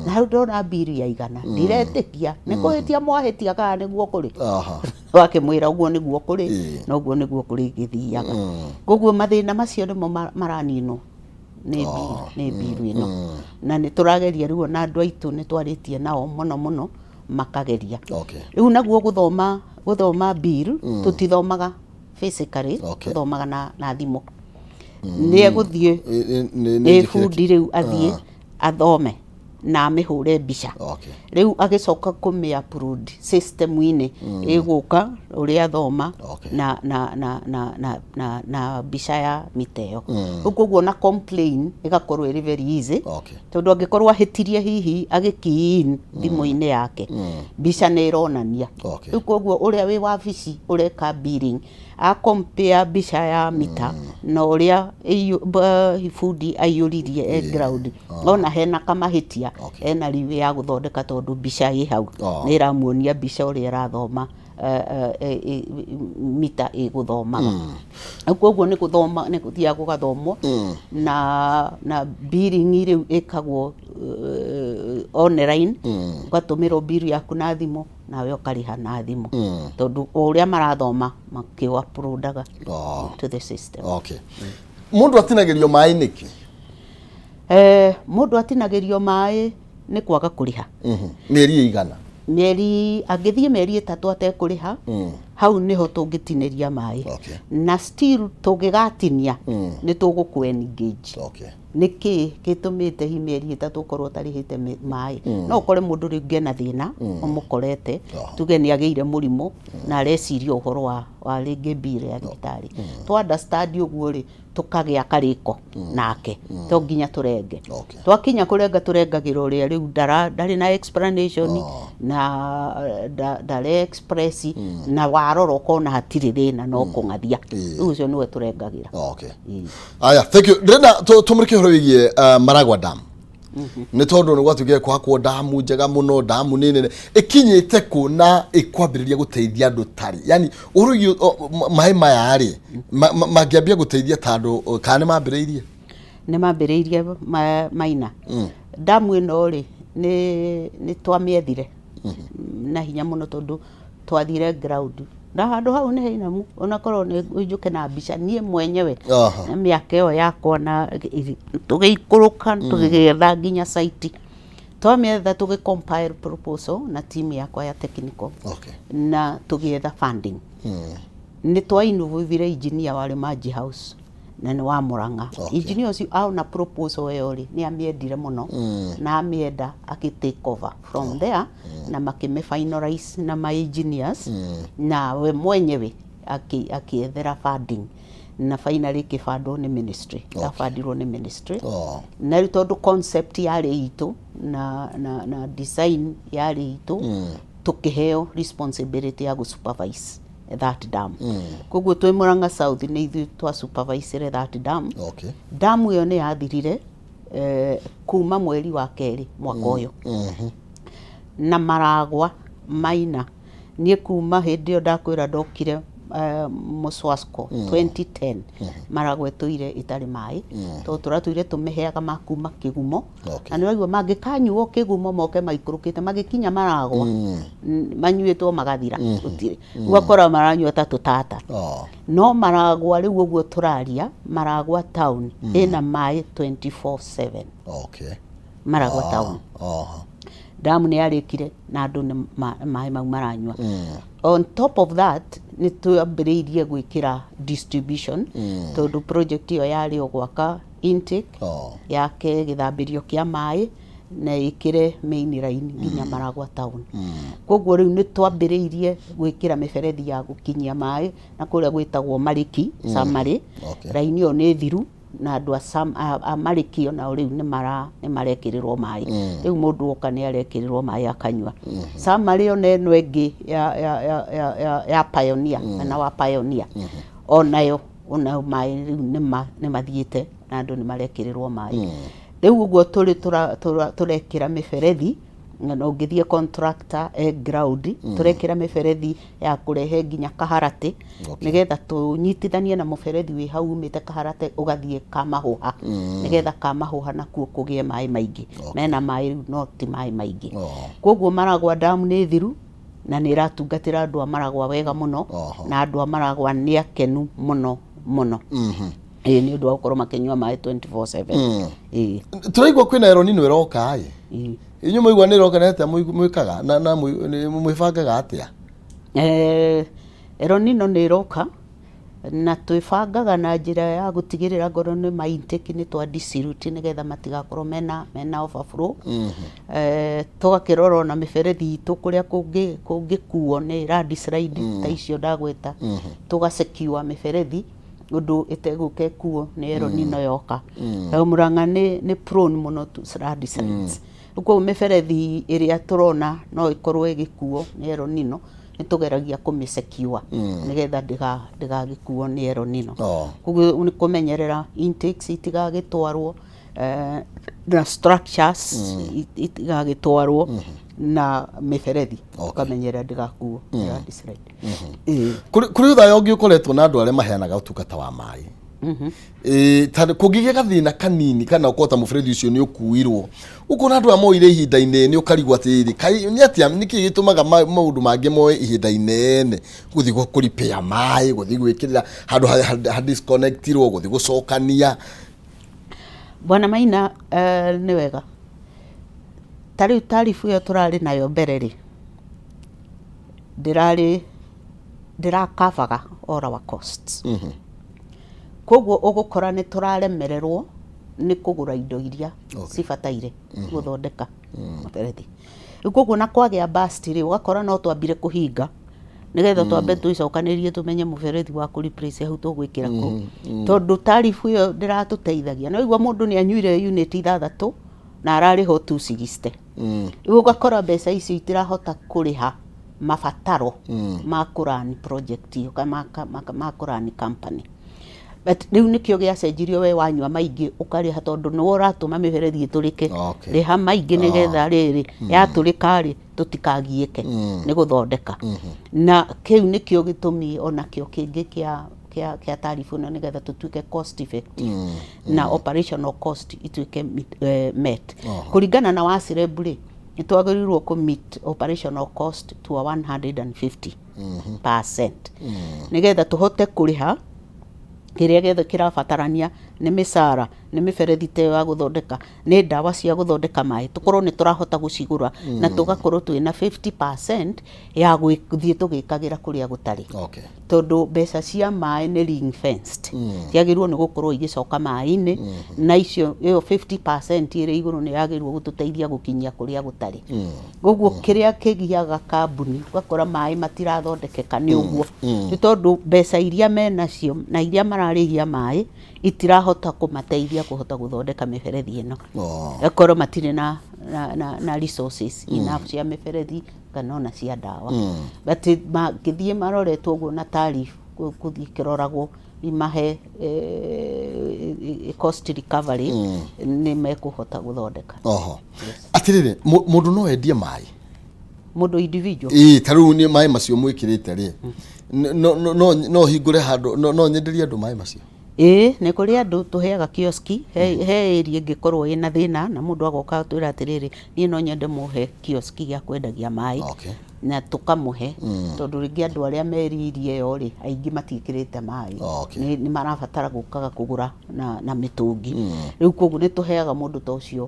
na hau ndona mbiri ya 100, ndiretĩkia nĩ kũhĩtia mwahĩtia kana nĩguo kũrĩ." Wakĩmwĩra ũguo nĩguo kũrĩ, na ũguo nĩguo kũrĩ gĩthiaga. Koguo mathĩna macio nĩmo maraninwo nĩ mbiru ĩno, na nĩ tũrageria rĩu ona andũ aitũ nĩ twarĩtie nao mũno mũno, makageria. Rĩu naguo gũthoma bill, tũtithomaga physically, tũthomaga na thimũ. Nĩ egũthiĩ nĩ nĩ bundi rĩu athiĩ athome na amĩhũre mbica. Rĩu agĩcoka kũmĩ upload system-inĩ, ĩgũka ũrĩa athoma na mbica ya mita ĩyo. Rĩu koguo na complain ĩgakorwo ĩrĩ very easy, tondũ angĩkorwo ahĩtirie hihi agĩ key in thimũ-inĩ yake, mbica nĩ ĩronania. Rĩu koguo ũrĩa wĩ wabici ũreka billing a compare mbica ya mita na ũrĩa bundi aiyũririe e ground, ona hena kamahĩtia, ena leeway ya gũthondeka, tondũ mbica ĩ hau, nĩ ĩramuonia mbica ũrĩa ĩrathoma, mita ĩgũthomaga. Rĩu koguo nĩ gũthoma nĩ gũthiaga gũgathomwo, na billing rĩu ĩkagwo online, ũgatũmĩrwo bill yaku na thimũ, nawe ũkarĩha na thimũ, tondũ o ũrĩa marathoma makĩ uploadaga to the system. Okay. Mũndũ atinagĩrio maĩ nĩkĩ? Mũndũ atinagĩrio maĩ nĩ kwaga kũrĩha. Mĩeri ĩigana? Mĩeri, angĩthiĩ mĩeri 3 atekũrĩha, hau nĩho tũngĩtinĩria maĩ. Na still tũngĩgatinia, nĩ tũgũkũ engage. Nĩkĩ gĩtũmĩte hi mĩeri 3 ũkorwo ũtarĩhĩte maĩ? No ũkore mũndũ rĩngĩ ena thĩna ũmũkorete, tuge nĩ agĩire mũrimũ na areciria ũhoro wa rĩngĩ bill ya thibitarĩ. Twa understand ũguo rĩ, tũkagĩa karĩko nake, to nginya tũrenge. Twakinya kũrenga, tũrengagĩra ũrĩa rĩu ndarĩ na explanation na ndare express, na warora ũkona hatirĩ thĩna, no kũng'athia, rĩu ũcio nĩwe tũrengagĩra. Aya, thank you. Ndĩrenda tũmũrĩke ũhoro wĩgiĩ Maragwa Dam, nĩ tondũ nĩ gwatuĩkire kwakwo ndamu njega mũno, ndamu nĩ nene, ĩkinyĩte kũ na ĩkwambĩrĩria gũteithia andũ tarĩ, yani ũhoro wĩgiĩ maĩ maya rĩ, mangĩambia gũteithia ta andũ, kana nĩ mambĩrĩirie? Nĩ mambĩrĩirie, Maina. Ndamu ĩno rĩ, nĩ twamĩethire na hinya mũno, tondũ twathire ground na handũ hau nĩ hainamu, onakorwo nĩ njũke na mbica niĩ mwenyewe na mĩaka ĩyo yakwa, na tũgĩikũrũka tũgĩetha nginya site, twamĩetha, tũgĩ compile proposal na team yakwa ya technical na tũgĩetha funding. Nĩ twa involvire engineer warĩ Maji House. Na nĩ wa Murang'a. Engineer ũcio aona proposal ĩyo rĩ, nĩ amĩendire mũno na amĩenda akĩ take over from there na makĩmĩ finalize na ma engineers na we mwenyewe akĩethera funding na finally ĩkĩbandwo nĩ ministry. Yabandirwo nĩ ministry. Na rĩu tondũ concept yarĩ itũ na design yarĩ itũ, tũkĩheo responsibility ya gũ supervise that dam. Koguo twĩ Murang'a South nĩ ithuĩ twa supervisire that dam. Dam ĩyo nĩ yathirire kuma mweri wa kerĩ mwaka ũyũ na maragwa maina. Niĩ kuma hĩndĩ ĩyo ndakwĩra ndokire Mũswasco 2010, Maragwa ĩtũire ĩtarĩ maĩ tondũ tũratũire tũmĩheaga ma kuma kĩgumo. Na nĩ waigua mangĩkanyuo kĩgumo moke maikũrũkĩte magĩkinya Maragwa manyuĩtwo magathira, gũtirĩ. Ũgakora maranyua ta tũtata. No Maragwa rĩu ũguo tũraria, Maragwa town ĩna maĩ 24/7. Maragwa town damu nĩ yarĩkire na andũ nĩ maĩ mau maranyua. On top of that, nĩ twambĩrĩirie gwĩkĩra distribution tondũ project ĩyo yarĩ o gwaka intake yake gĩthambĩrio kĩa maĩ na ĩkĩre main line nginya Maragwa town. Koguo rĩu nĩ twambĩrĩirie gwĩkĩra mĩberethi ya gũkinyia maĩ na kũrĩa gwĩtagwo Marĩki Summary. Raini ĩyo nĩ thiru na andũ a Marĩki onao rĩu nĩ marekĩrĩrwo maĩ. Rĩu mũndũ oka nĩ arekĩrĩrwo maĩ akanyua. Summary ona ĩno ĩngĩ ya Pioneer kana wa Pioneer, onayo maĩ rĩu nĩ mathiĩte na andũ nĩ marekĩrĩrwo maĩ. Rĩu ũguo tũrĩ tũrekĩra mĩberethi na ũngĩthiĩ contractor e ground, tũrekĩra mĩberethi ya kũrehe nginya Kaharatĩ nĩgetha tũnyitithanie na mũberethi wĩ hau umĩte Kaharatĩ ũgathiĩ Kamahũha nĩgetha Kamahũha nakuo kũgĩe maĩ maingĩ. Mena maĩ rĩu no ti maĩ maingĩ. Koguo Maragwa dam nĩ thiru na nĩ ĩratungatĩra andũ a Maragwa wega mũno na andũ a Maragwa nĩ akenu mũno mũno. Ĩĩ, nĩ ũndũ wa gũkorwo makĩnyua maĩ 24/7. Ĩĩ. Tũraigua kwĩna El Nino ĩroka ĩ. Inyuĩ mũigua nĩ ĩroka nĩ atĩa mwĩkaga na mwĩbangaga atĩa? El Nino nĩ ĩroka na twĩbangaga na njĩra ya gũtigĩrĩra ngorwo nĩ ma intake nĩ twa disilt nĩgetha matigakorwo mena overflow. Tũgakĩrora ona mĩberethi itũ kũrĩa kũngĩkuo nĩ landslide ta icio ndagweta, tũga secure mĩberethi ũndũ ĩtegũka ĩkuo nĩ El Nino yoka. Tondũ Murang'a nĩ prone mũno to landslides. Rĩu koguo mĩberethi ĩrĩa tũrona no ĩkorwo ĩgĩkuo nĩ El Nino nĩ tũgeragia kũmĩ secure nĩgetha ndĩgagĩkuo nĩ El Nino. Koguo nĩ kũmenyerera intakes itigagĩtwarwo na structures itigagĩtwarwo na mĩberethi ũkamenyerera ndĩgakuo nĩ landslide. Ĩĩ. Kũrĩ ũthaya ũngĩ ũkoretwo na andũ arĩa maheanaga ũtungata wa maĩ. Ĩĩ, ta kũngĩgĩa gathĩna kanini kana ũkorwo ta mũberethi ũcio nĩ ũkuirwo, ũkona andũ aya moire ihinda inene, ũkarigwo atĩrĩrĩ, kaĩ nĩ atĩa, nĩkĩ gĩtũmaga maũndũ mangĩ moe ihinda inene gũthiĩ kũ repair maĩ, gũthiĩ gwĩkĩrĩra handũ ha disconnectirwo, gũthiĩ gũcokania? Bwana Maina, nĩ wega. Ta rĩu taribu ĩyo tũrarĩ nayo mbere rĩ, ndĩrarĩ ndĩrakavaga all our costs. Koguo ũgũkora nĩ tũraremererwo nĩ kũgũra indo iria cibataire gũthondeka mũberethi. Rĩu koguo na kwagĩa burst rĩ, ũgakora no twambire kũhinga nĩgetha twambe twĩcokanĩrie tũmenye mũberethi wa kũ replace hau tũgwĩkĩra kũ, tondũ taribu ĩyo ndĩratũteithagia. No igua mũndũ nĩ anyuire unit 6 na ararĩhwo 260. Rĩu ũgakora mbeca icio itirahota kũrĩha mabataro ma kũrani project ĩyo kana ma kũrani company. But rĩu nĩkĩo gĩacenjirio, we wanyua maingĩ ũkarĩha tondũ nĩwe ũratũma mĩberethi ĩtũrĩke. Rĩha maingĩ nĩgetha rĩrĩ yatũrĩka rĩ tũtikagiĩke nĩ gũthondeka. Na kĩu nĩkĩo gĩtũmi onakĩo kĩngĩ kĩa taribu ĩno nĩgetha tũtuĩke cost effective na operational cost ituĩke met. Kũringana na WASREB rĩ, nĩ twagĩrĩirwo kũ meet operational cost to a 150% nĩgetha tũhote kũrĩha kĩrĩa gĩothe kĩrabatarania Nĩ mĩcara, nĩ mĩberethi ta ĩyo ya gũthondeka, nĩ ndawa cia gũthondeka maĩ, tũkorwo nĩ tũrahota gũcigũra na tũgakorwo twĩna 50% ya gũthiĩ tũgĩkagĩra kũrĩa gũtarĩ. Tondũ mbeca cia maĩ nĩ ring fenced. Ciagĩrĩirwo nĩ gũkorwo igĩcoka maĩ-inĩ na icio ĩyo 50% ĩrĩ igũrũ nĩ yagĩrĩirwo gũtũteithia gũkinyia kũrĩa gũtarĩ. Koguo kĩrĩa kĩgiaga kambuni ũgakora maĩ matirathondekeka nĩ ũguo. Nĩ tondũ mbeca iria menacio na iria mararĩhia maĩ itirahota kũmateithia kũhota gũthondeka mĩberethi ĩno. Ĩkorwo matirĩ na, na, na, na resources enough cia mĩberethi kana ona cia ndawa. But mangĩthiĩ maroretwo ũguo na tariff gũthiĩ ĩkĩroragwo imahe cost recovery nĩ mekũhota gũthondeka. Oho. Atirĩrĩ, mũndũ no endie maĩ? Mũndũ individual? Ĩĩ, ta rĩu nĩ maĩ macio mwĩkĩrĩte rĩ, no, no, no, no hingũre handũ, no, no nyenderie andũ maĩ macio? Ĩĩ, nĩ kũrĩ andũ tũheaga kioski, he, he area ĩngĩkorwo ĩna thĩna na mũndũ agoka agatwĩra atĩrĩrĩ, niĩ no nyende mũhe kioski gĩa kwendagia maĩ. Na tũkamũhe tondũ rĩngĩ andũ arĩa me area ĩyo rĩ, aingĩ matiĩkĩrĩte maĩ. Nĩ, nĩ marabatara gũkaga kũgũra na, na mĩtũngi. Rĩu koguo nĩ tũheaga mũndũ ta ũcio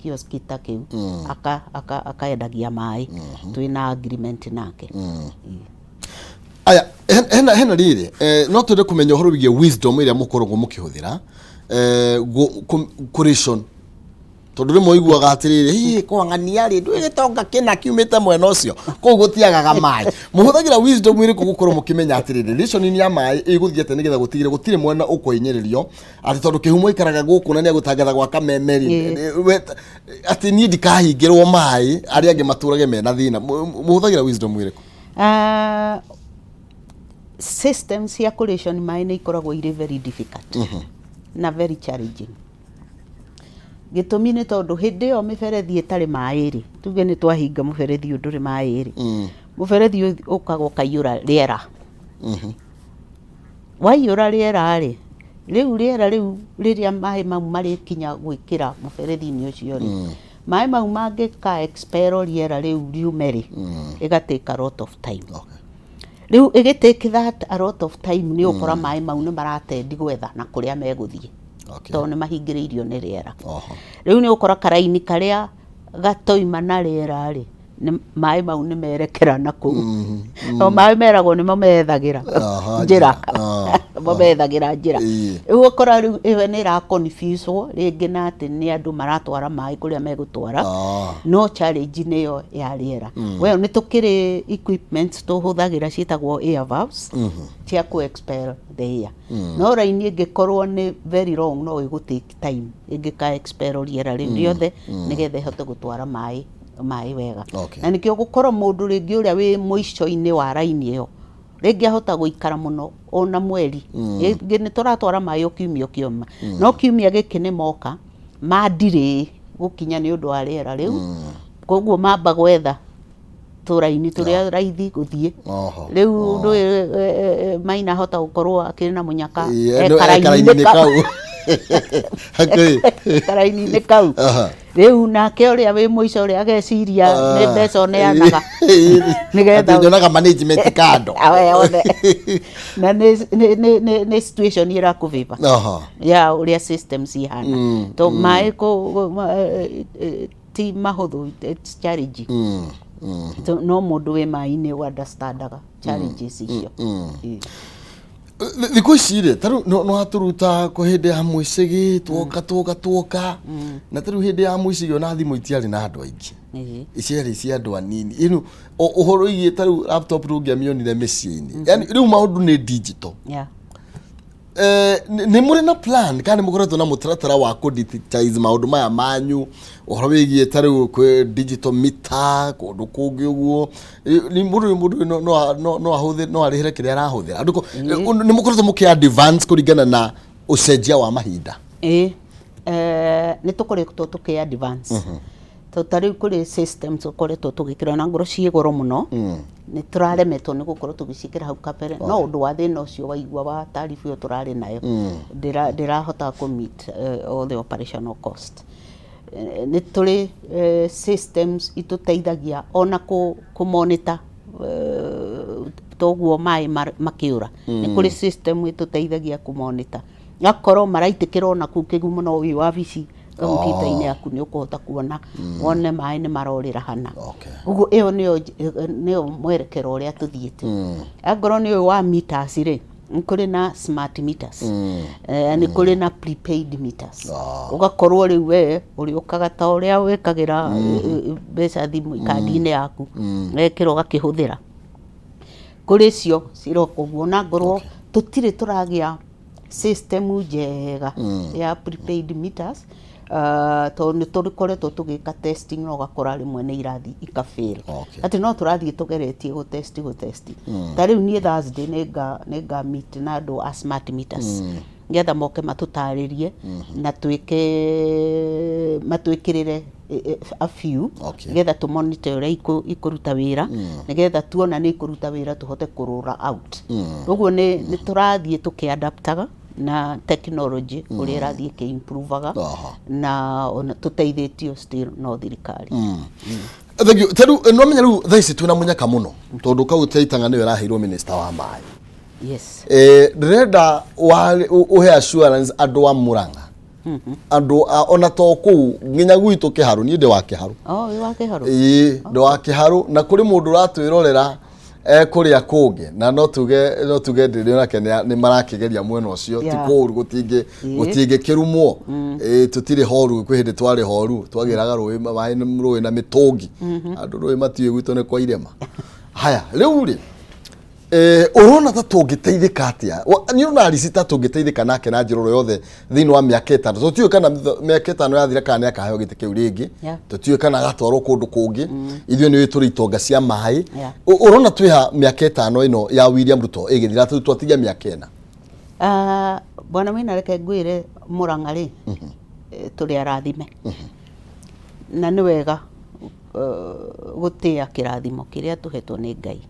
kioski ta kĩu aka, aka, akaendagia maĩ. Twĩna agreement nake. Ĩĩ. Aya, hena, hena rĩrĩ, no twende kũmenya ũhoro wĩgiĩ wisdom ĩrĩa mũkoragwo mũkĩhũthĩra kũration, tondũ rĩmwe ũiguaga atĩrĩrĩ, hihi kwang'ania rĩ, ndũĩ gĩtonga kĩna kiumĩte mwena ũcio, kũu gũtiagaga maĩ. Mũhũthagĩra wisdom ĩrĩkũ gũkorwo mũkĩmenya atĩrĩrĩ, ration ya maĩ ĩgũthiĩ atĩa nĩgetha gũtigĩrĩre gũtirĩ mwena ũkũhinyĩrĩrio, atĩ tondũ kĩhumo aikaraga gũkũ na nĩegũtangatha gwa Kameme rĩ, atĩ niĩ ndikahingĩrwo maĩ, arĩa angĩ matũrage mena thĩna. Mũhũthagĩra wisdom ĩrĩkũ? System cia kũration maĩ nĩ ikoragwo irĩ very difficult na very challenging. Gĩtũmi nĩ tondũ hĩndĩ ĩyo mĩberethi ĩtarĩ maĩ rĩ, tuge nĩ twahinga mũberethi ũyũ ndũrĩ maĩ rĩ, mũberethi ũyũ ũkaga ũkaiyũra rĩera. Waiyũra rĩera rĩ, rĩu rĩera rĩu rĩrĩa maĩ mau marĩkinya gwĩkĩra mũberethi-inĩ ũcio rĩ, maĩ mau mangĩka expel rĩera rĩu riume rĩ, ĩga take a lot of time. Rĩu ĩgĩ take that a lot of time nĩ ũgũkora maĩ mau nĩ maratendi gwetha na kũrĩa megũthiĩ. Tondũ nĩ mahingĩrĩirio nĩ rĩera. Rĩu nĩ ũgũkora karaini karĩa gatoima na rĩera rĩ, maĩ mau nĩ merekera na kũu. O maĩ meragwo nĩmo methagĩra njĩra. Mo methagĩra njĩra. Rĩu ũgakora rĩu ĩyo nĩ ĩra confuse wo rĩngĩ na atĩ nĩ andũ maratwara maĩ kũrĩa megũtwara. No challenge nĩ ĩyo ya rĩera. Well, nĩ tũkĩrĩ equipments tũhũthagĩra ciĩtagwo air valves cia kũ expel the air. No raini ĩngĩkorwo nĩ very long no ĩgũ take time ĩngĩka expel rĩera rĩu rĩothe nĩgetha ĩhote gũtwara maĩ maĩ wega. Na nĩkĩo gũkorwo mũndũ rĩngĩ ũrĩa wĩ mũico-inĩ wa raini ĩyo rĩngĩ ahota gũikara mũno ona mweri. Rĩngĩ nĩ tũratwara maĩ o kiumia o kiumia. No kiumia gĩkĩ nĩ moka ma delay gũkinya nĩ ũndũ wa rĩera rĩu. Koguo mamba gwetha tũraini tũrĩa raithi gũthiĩ. Rĩu ndũĩ Maina ahota gũkorwo akĩrĩ na mũnyaka e karaini-inĩ kau. Karaini-inĩ kau. Rĩu nake ũrĩa wĩ mũico ũrĩa ageciria nĩ mbeca ũneanaga. Nĩgetha nyonaga management kando. Awe othe. Na nĩ situation ĩrakũvĩva. Ya ũrĩa systems ihana. To maĩ ti mahũthũ, it's challenging. So, no mũndũ wĩ maĩ-inĩ ũ understandaga challenges icio. Thikũ ici rĩ, ta rĩu no watũruta kũ hĩndĩ ya mũicĩgĩ, tuoka tuoka tuoka, na ta rĩu hĩndĩ ya mũicĩgĩ ona thimũ itiarĩ na andũ aingĩ, ciarĩ cia andũ anini. Ĩnu ũhoro wĩgiĩ ta rĩu laptop ndũngĩamĩonire mĩciĩ-inĩ, yani rĩu maũndũ nĩ digital. Nĩ mũrĩ na plan kana nĩ mũkoretwo na mũtaratara wa kũ digitize maũndũ maya manyu, ũhoro wĩgiĩ ta rĩu kwĩ digital meter kũndũ kũngĩ ũguo, nĩ mũndũ ũyũ mũndũ ũyũ no- no no no ahũthĩre no arĩhĩre kĩrĩa arahũthĩra? Andũ nĩ mũkoretwo mũkĩ advance kũringana na ũcenjia wa mahinda? Ĩĩ, nĩ tũkoretwo tũkĩ advance. To ta rĩu kũrĩ systems tũkoretwo tũgĩkĩra na ngorwo ciĩ goro mũno, nĩ tũraremetwo nĩ gũkorwo tũgĩciĩkĩra hau kabere, no ũndũ wa thĩna ũcio waigua wa tarifu ĩyo tũrarĩ nayo, ndĩrahota kũ meet all the operational cost. Nĩ tũrĩ systems itũteithagia ona kũ monitor toguo maĩ makĩũra. Nĩ kũrĩ system ĩtũteithagia kũ monitor. Gakorwo maraitĩkĩra ona kũu kĩgumo no wĩ wabici kompiuta-inĩ yaku nĩ ũkũhota kuona wone maĩ nĩ marorĩra hana. Ũguo ĩyo nĩyo nĩyo mwerekero ũrĩa tũthiĩte. Angorwo nĩ ũyũ wa meters rĩ, nĩ kũrĩ na smart meters, nĩ kũrĩ na prepaid meters. Ũgakorwo rĩu we ũrĩũkaga ta ũrĩa wĩkagĩra mbeca thimũ kandi-inĩ yaku, wekĩra ũgakĩhũthĩra. Kũrĩ cio ciroka ũguo na ngorwo tũtirĩ tũragĩa system njega ya prepaid meters, tondũ nĩ tũkoretwo tũgĩka testing na ũgakora rĩmwe nĩ irathiĩ ika fail. Atĩ no tũrathiĩ tũgeretie gũ test gũ test. Ta rĩu niĩ Thursday nĩ nga meet na andũ a smart meters nĩgetha moke matũtarĩrie na twĩke matwĩkĩrĩre a few nĩgetha tũ monitor ũrĩa ikũruta wĩra, nĩgetha tuona nĩ ikũruta wĩra tũhote kũ roll out. Ũguo nĩ tũrathiĩ tũkĩ-adaptaga na technology ũrĩa ĩrathiĩ ĩkĩ improvaga na ona tũteithĩtio still no thirikari. Thank you. Tarĩu no menya rĩu thaa ici twĩna mũnyaka mũno tondũ kaunti ya Itang'a nĩyo ĩraheirwo minister wa maĩ. Ndĩrenda ũhe assurance andũ a Murang'a, andũ ona to kũu nginya gwitũ Kĩharũ, niĩ ndĩ wa Kĩharũ. Oh, wĩ wa Kĩharũ? Ĩĩ, ndĩ wa Kĩharũ, na kũrĩ mũndũ ũratwĩrorera kũrĩa kũngĩ na no tuge ndĩrĩ onake nĩ marakĩgeria mwena ũcio ti kũũru, gũtingĩkĩrumwo. Ĩĩ, tũtirĩ horu, kwĩ hĩndĩ twarĩ horu twagĩraga rũĩ maĩ rũĩ na mĩtũngi, andũ rũĩ matiũĩ gwitũ nĩ kwa irĩma. Haya, rĩu rĩ, ũrona ta tũngĩteithĩka atĩa? Niĩ ũrona Alice ta tũngĩteithĩka nake na njĩra oro yothe thĩinĩ wa mĩaka 5? Tũtiũĩ kana mĩaka 5 yathira kana nĩ akaheo gĩtĩ kĩu rĩngĩ. Tũtiũĩ kana agatwarwo kũndũ kũngĩ. Ithuĩ nĩ tũrĩ itonga cia maĩ. Ũrona twĩha mĩaka 5 ĩno ya William Ruto ĩgĩthira, tũu twatigia mĩaka 4? Ah, Bwana Maina, reke ngwĩre, Mũrang'a rĩ, tũrĩ arathime na nĩ wega gũtĩa kĩrathimo kĩrĩa tũhetwo nĩ Ngai.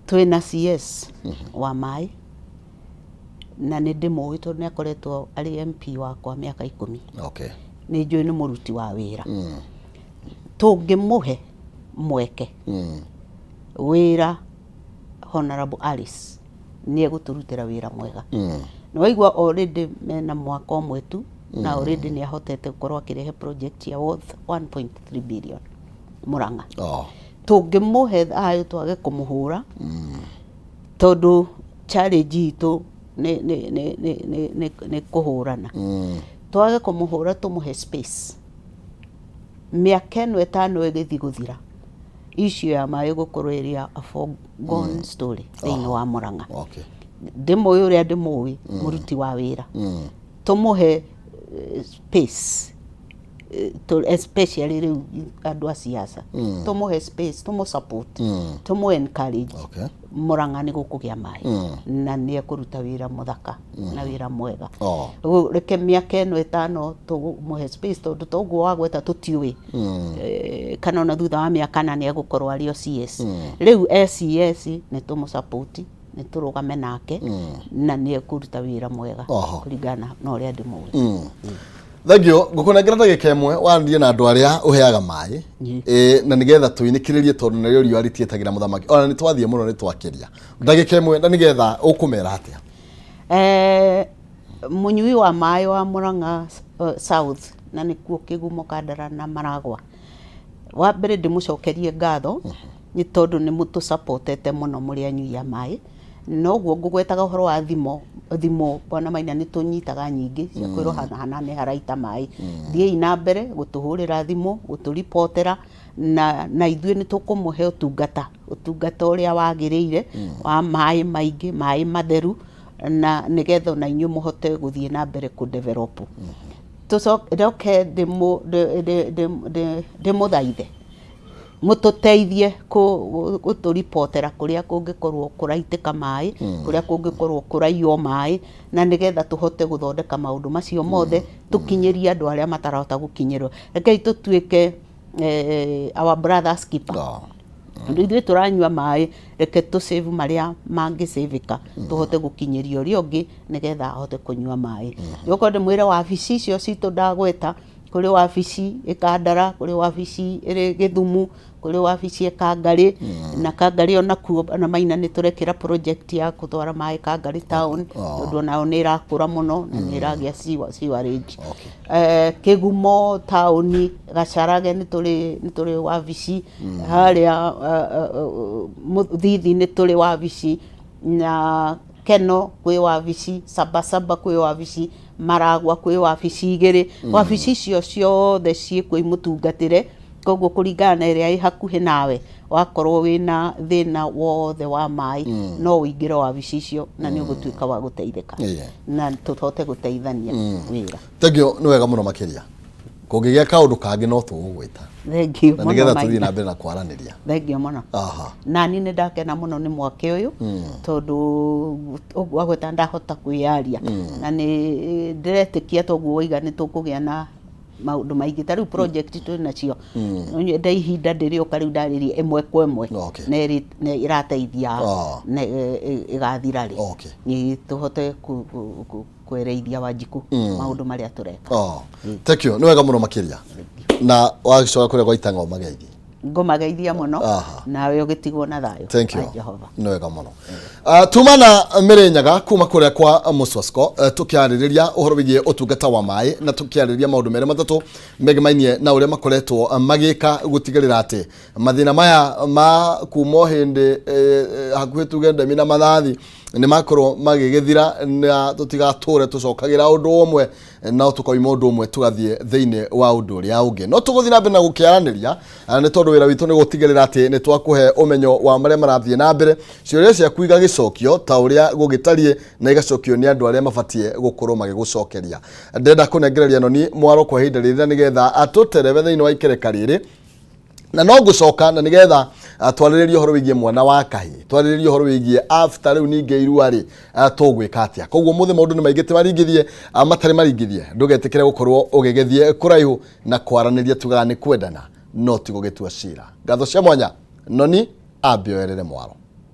Twĩna CS wa maĩ na nĩ ndĩmũĩ tondũ nĩ akoretwo arĩ MP wakwa mĩaka 10. Nĩ njũĩ nĩ mũruti wa wĩra. Tũngĩmũhe mweke wĩra, Honorable Alice nĩ egũtũrutĩra wĩra mwega. Nĩ waigua already mena mwaka ũmwe tu na already nĩ ahotete gũkorwo akĩrehe project ya worth 1.3 billion Murang'a. Tũngĩmũhe thayũ, twage kũmũhũra, tondũ challenge itũ nĩ kũhũrana, twage kũmũhũra, tũmũhe space, mĩaka ĩno 5 ĩgĩthiĩ gũthira, issue ya maĩ gũkorwo ĩrĩ a foregone story thĩinĩ wa Murang'a. Ndĩmũĩ ũrĩa ndĩmũĩ, mũruti wa wĩra. Tũmũhe space, especially rĩu andũ a siasa, tũmũhe space, tũmũ support, tũmũ encourage. Murang'a nĩ gũkũgĩa maĩ na nĩ ekũruta wĩra mũthaka na wĩra mwega. Rĩu reke mĩaka ĩno 5 tũmũhe space, tondũ toguo wagweta tũtiũĩ kana ona thutha wa mĩaka 4 nĩ egũkorwo arĩ o CS. Rĩu e CS nĩ tũmũ support, nĩ tũrũgame nake na nĩ ekũruta wĩra mwega kũringana na ũrĩa ndĩmũĩ. Thank you. Ngũkũnengera ndagĩka 1 waranĩrie na andũ arĩa ũheaga maĩ, na nĩgetha tũinĩkĩrĩrie, tondũ narĩo riũa rĩtiĩtagĩra mũthamaki. Ona nĩ twathiĩ mũno, nĩ twakĩria ndagĩka 1, na nĩgetha ũkũmera atĩa? Mũnyui wa maĩ wa Murang'a South na nĩkuo Kĩgumo, Kandara na Maragwa, wa mbere ndĩmũcokerie ngatho nĩ tondũ nĩ mũtũsupportete mũno mũrĩ anyui a maĩ. Noguo ngũgwetaga ũhoro wa thimũ thimũ, Bwana Maina, nĩ tũnyitaga nyingĩ cia kwĩrwo hana hana nĩ haraita maĩ. Thiĩi na mbere gũtũhũrĩra thimũ, gũtũribotera, na ithuĩ nĩ tũkũmũhe ũtungata ũrĩa wagĩrĩire wa maĩ maingĩ, maĩ matheru, na nĩgetha ona inyuĩ mũhote gũthiĩ na mbere kũ develop. Tũcoke ndĩmũthaithe mũtũteithie gũtũribotera kũrĩa kũngĩkorwo kũraitĩka maĩ, kũrĩa kũngĩkorwo kũraiywo maĩ, na nĩgetha tũhote gũthondeka maũndũ macio mothe, tũkinyĩrie andũ arĩa matarahota gũkinyĩrwo. Rekei tũtuĩke our brother's keeper. Tondũ ithuĩ tũranyua maĩ, reke tũ save marĩa mangĩcĩvĩka, tũhote gũkinyĩria ũrĩa ũngĩ nĩgetha ahote kũnyua maĩ. Njoke ndĩmwĩre wabici icio citũ ndagweta. Kũrĩ wabici ĩkandara, kũrĩ wabici ĩrĩ Gĩthumu, kũrĩ wabici ĩkangarĩ. Na Kangarĩ onakuo ona Maina nĩ tũrekĩra project ya kũtwara maĩ Kangarĩ town, tondũ onayo nĩ ĩrakũra mũno na nĩ ĩragĩa sewerage. Kĩgumo taũni, Gacarage nĩ tũrĩ wabici harĩa, Mũthithi nĩ tũrĩ wabici, na Keno kwĩ wabici, Sabasaba kwĩ wabici, Maragwa kwĩ wabici igĩrĩ. Wabici icio ciothe ciĩkuo imũtungatĩre. Koguo kũringana na ĩrĩa ĩ hakuhĩ nawe, wakorwo wĩna thĩna wothe wa maĩ, no ũingĩre wabici icio na nĩ ũgũtuĩka wa gũteithĩka na tũhote gũteithania wĩra. Thengiũ, nĩ wega mũno makĩria. Kũngĩgĩa kaũndũ kangĩ no tũgũgwĩta Thengiũ na mũno, nĩgetha tũthiĩ Maina. na mbere na kwaranĩria. Thengiũ mũno. Nani nĩ ndakena mũno nĩ mwake ũyũ, tondũ ũguo agweta ndahota kwĩyaria, na nĩ ndĩretĩkia toguo waiga nĩ tũkũgĩa na maũndũ maingĩ. Ta rĩu project twĩ nacio, nyende ihinda ndĩrĩũka rĩu ndarĩrie ĩmwe kwa ĩmwe na na ĩrateithia na ĩgathira rĩ, nĩ tũhote kwereithia Wanjikũ maũndũ marĩa tũreka. Oh. Thank you. Nĩ wega mũno makĩria. Na wacoka kũrĩa gwa Itang'a ũmageithie. Ngũmageithia mũno, nawe ũgĩtigwo na thayũ Thank you. wa Jehova. Nĩ wega mũno. Tuma na Mĩrĩnyaga kuma kũrĩa kwa Mũswasco, tũkĩarĩrĩria ũhoro wĩgiĩ ũtungata wa maĩ na tũkĩarĩrĩria maũndũ merĩ matatũ megemainie na ũrĩa makoretwo magĩka gũtigĩrĩra atĩ mathĩna maya ma kuma o hĩndĩ hakuhĩ tuge ndemi na mathathi nĩ makorwo magĩgĩthira, na tũtigatũre tũcokagĩra ũndũ ũmwe no tũkoima ũndũ ũmwe tũgathiĩ thĩinĩ wa ũndũ ũrĩa ũngĩ. No tũgũthiĩ na mbere na gũkĩaranĩria, nĩ tondũ wĩra witũ nĩ gũtigĩrĩra atĩ nĩ twakũhe ũmenyo wa marĩa marathiĩ na mbere, ciũria ciaku igagĩcokio ta ũrĩa gũgĩtariĩ na igacokio nĩ andũ arĩa mabatiĩ gũkorwo magĩgũcokeria. Ndĩrenda kũnengereria Noni mwaro kwa ihinda rĩrĩ na nĩgetha atũterebe thĩinĩ wa ikereka rĩrĩ, na no ngũcoka na nĩgetha twarĩrĩrie ũhoro wĩgiĩ mwana wa kahĩĩ, twarĩrĩrie ũhoro wĩgiĩ after rĩu ningĩ irua rĩ, tũgwĩka atĩa. Koguo mũthĩ maũndũ nĩ maingĩ, ti maringithie, matarĩ maringithie. Ndũgetĩkĩre gũkorwo ũgĩgĩthiĩ kũraihu na kwaranĩria. Tugaga nĩ kwendana no ti gũgĩtua cira. Ngatho cia mwanya, Noni ambĩoerere mwaro.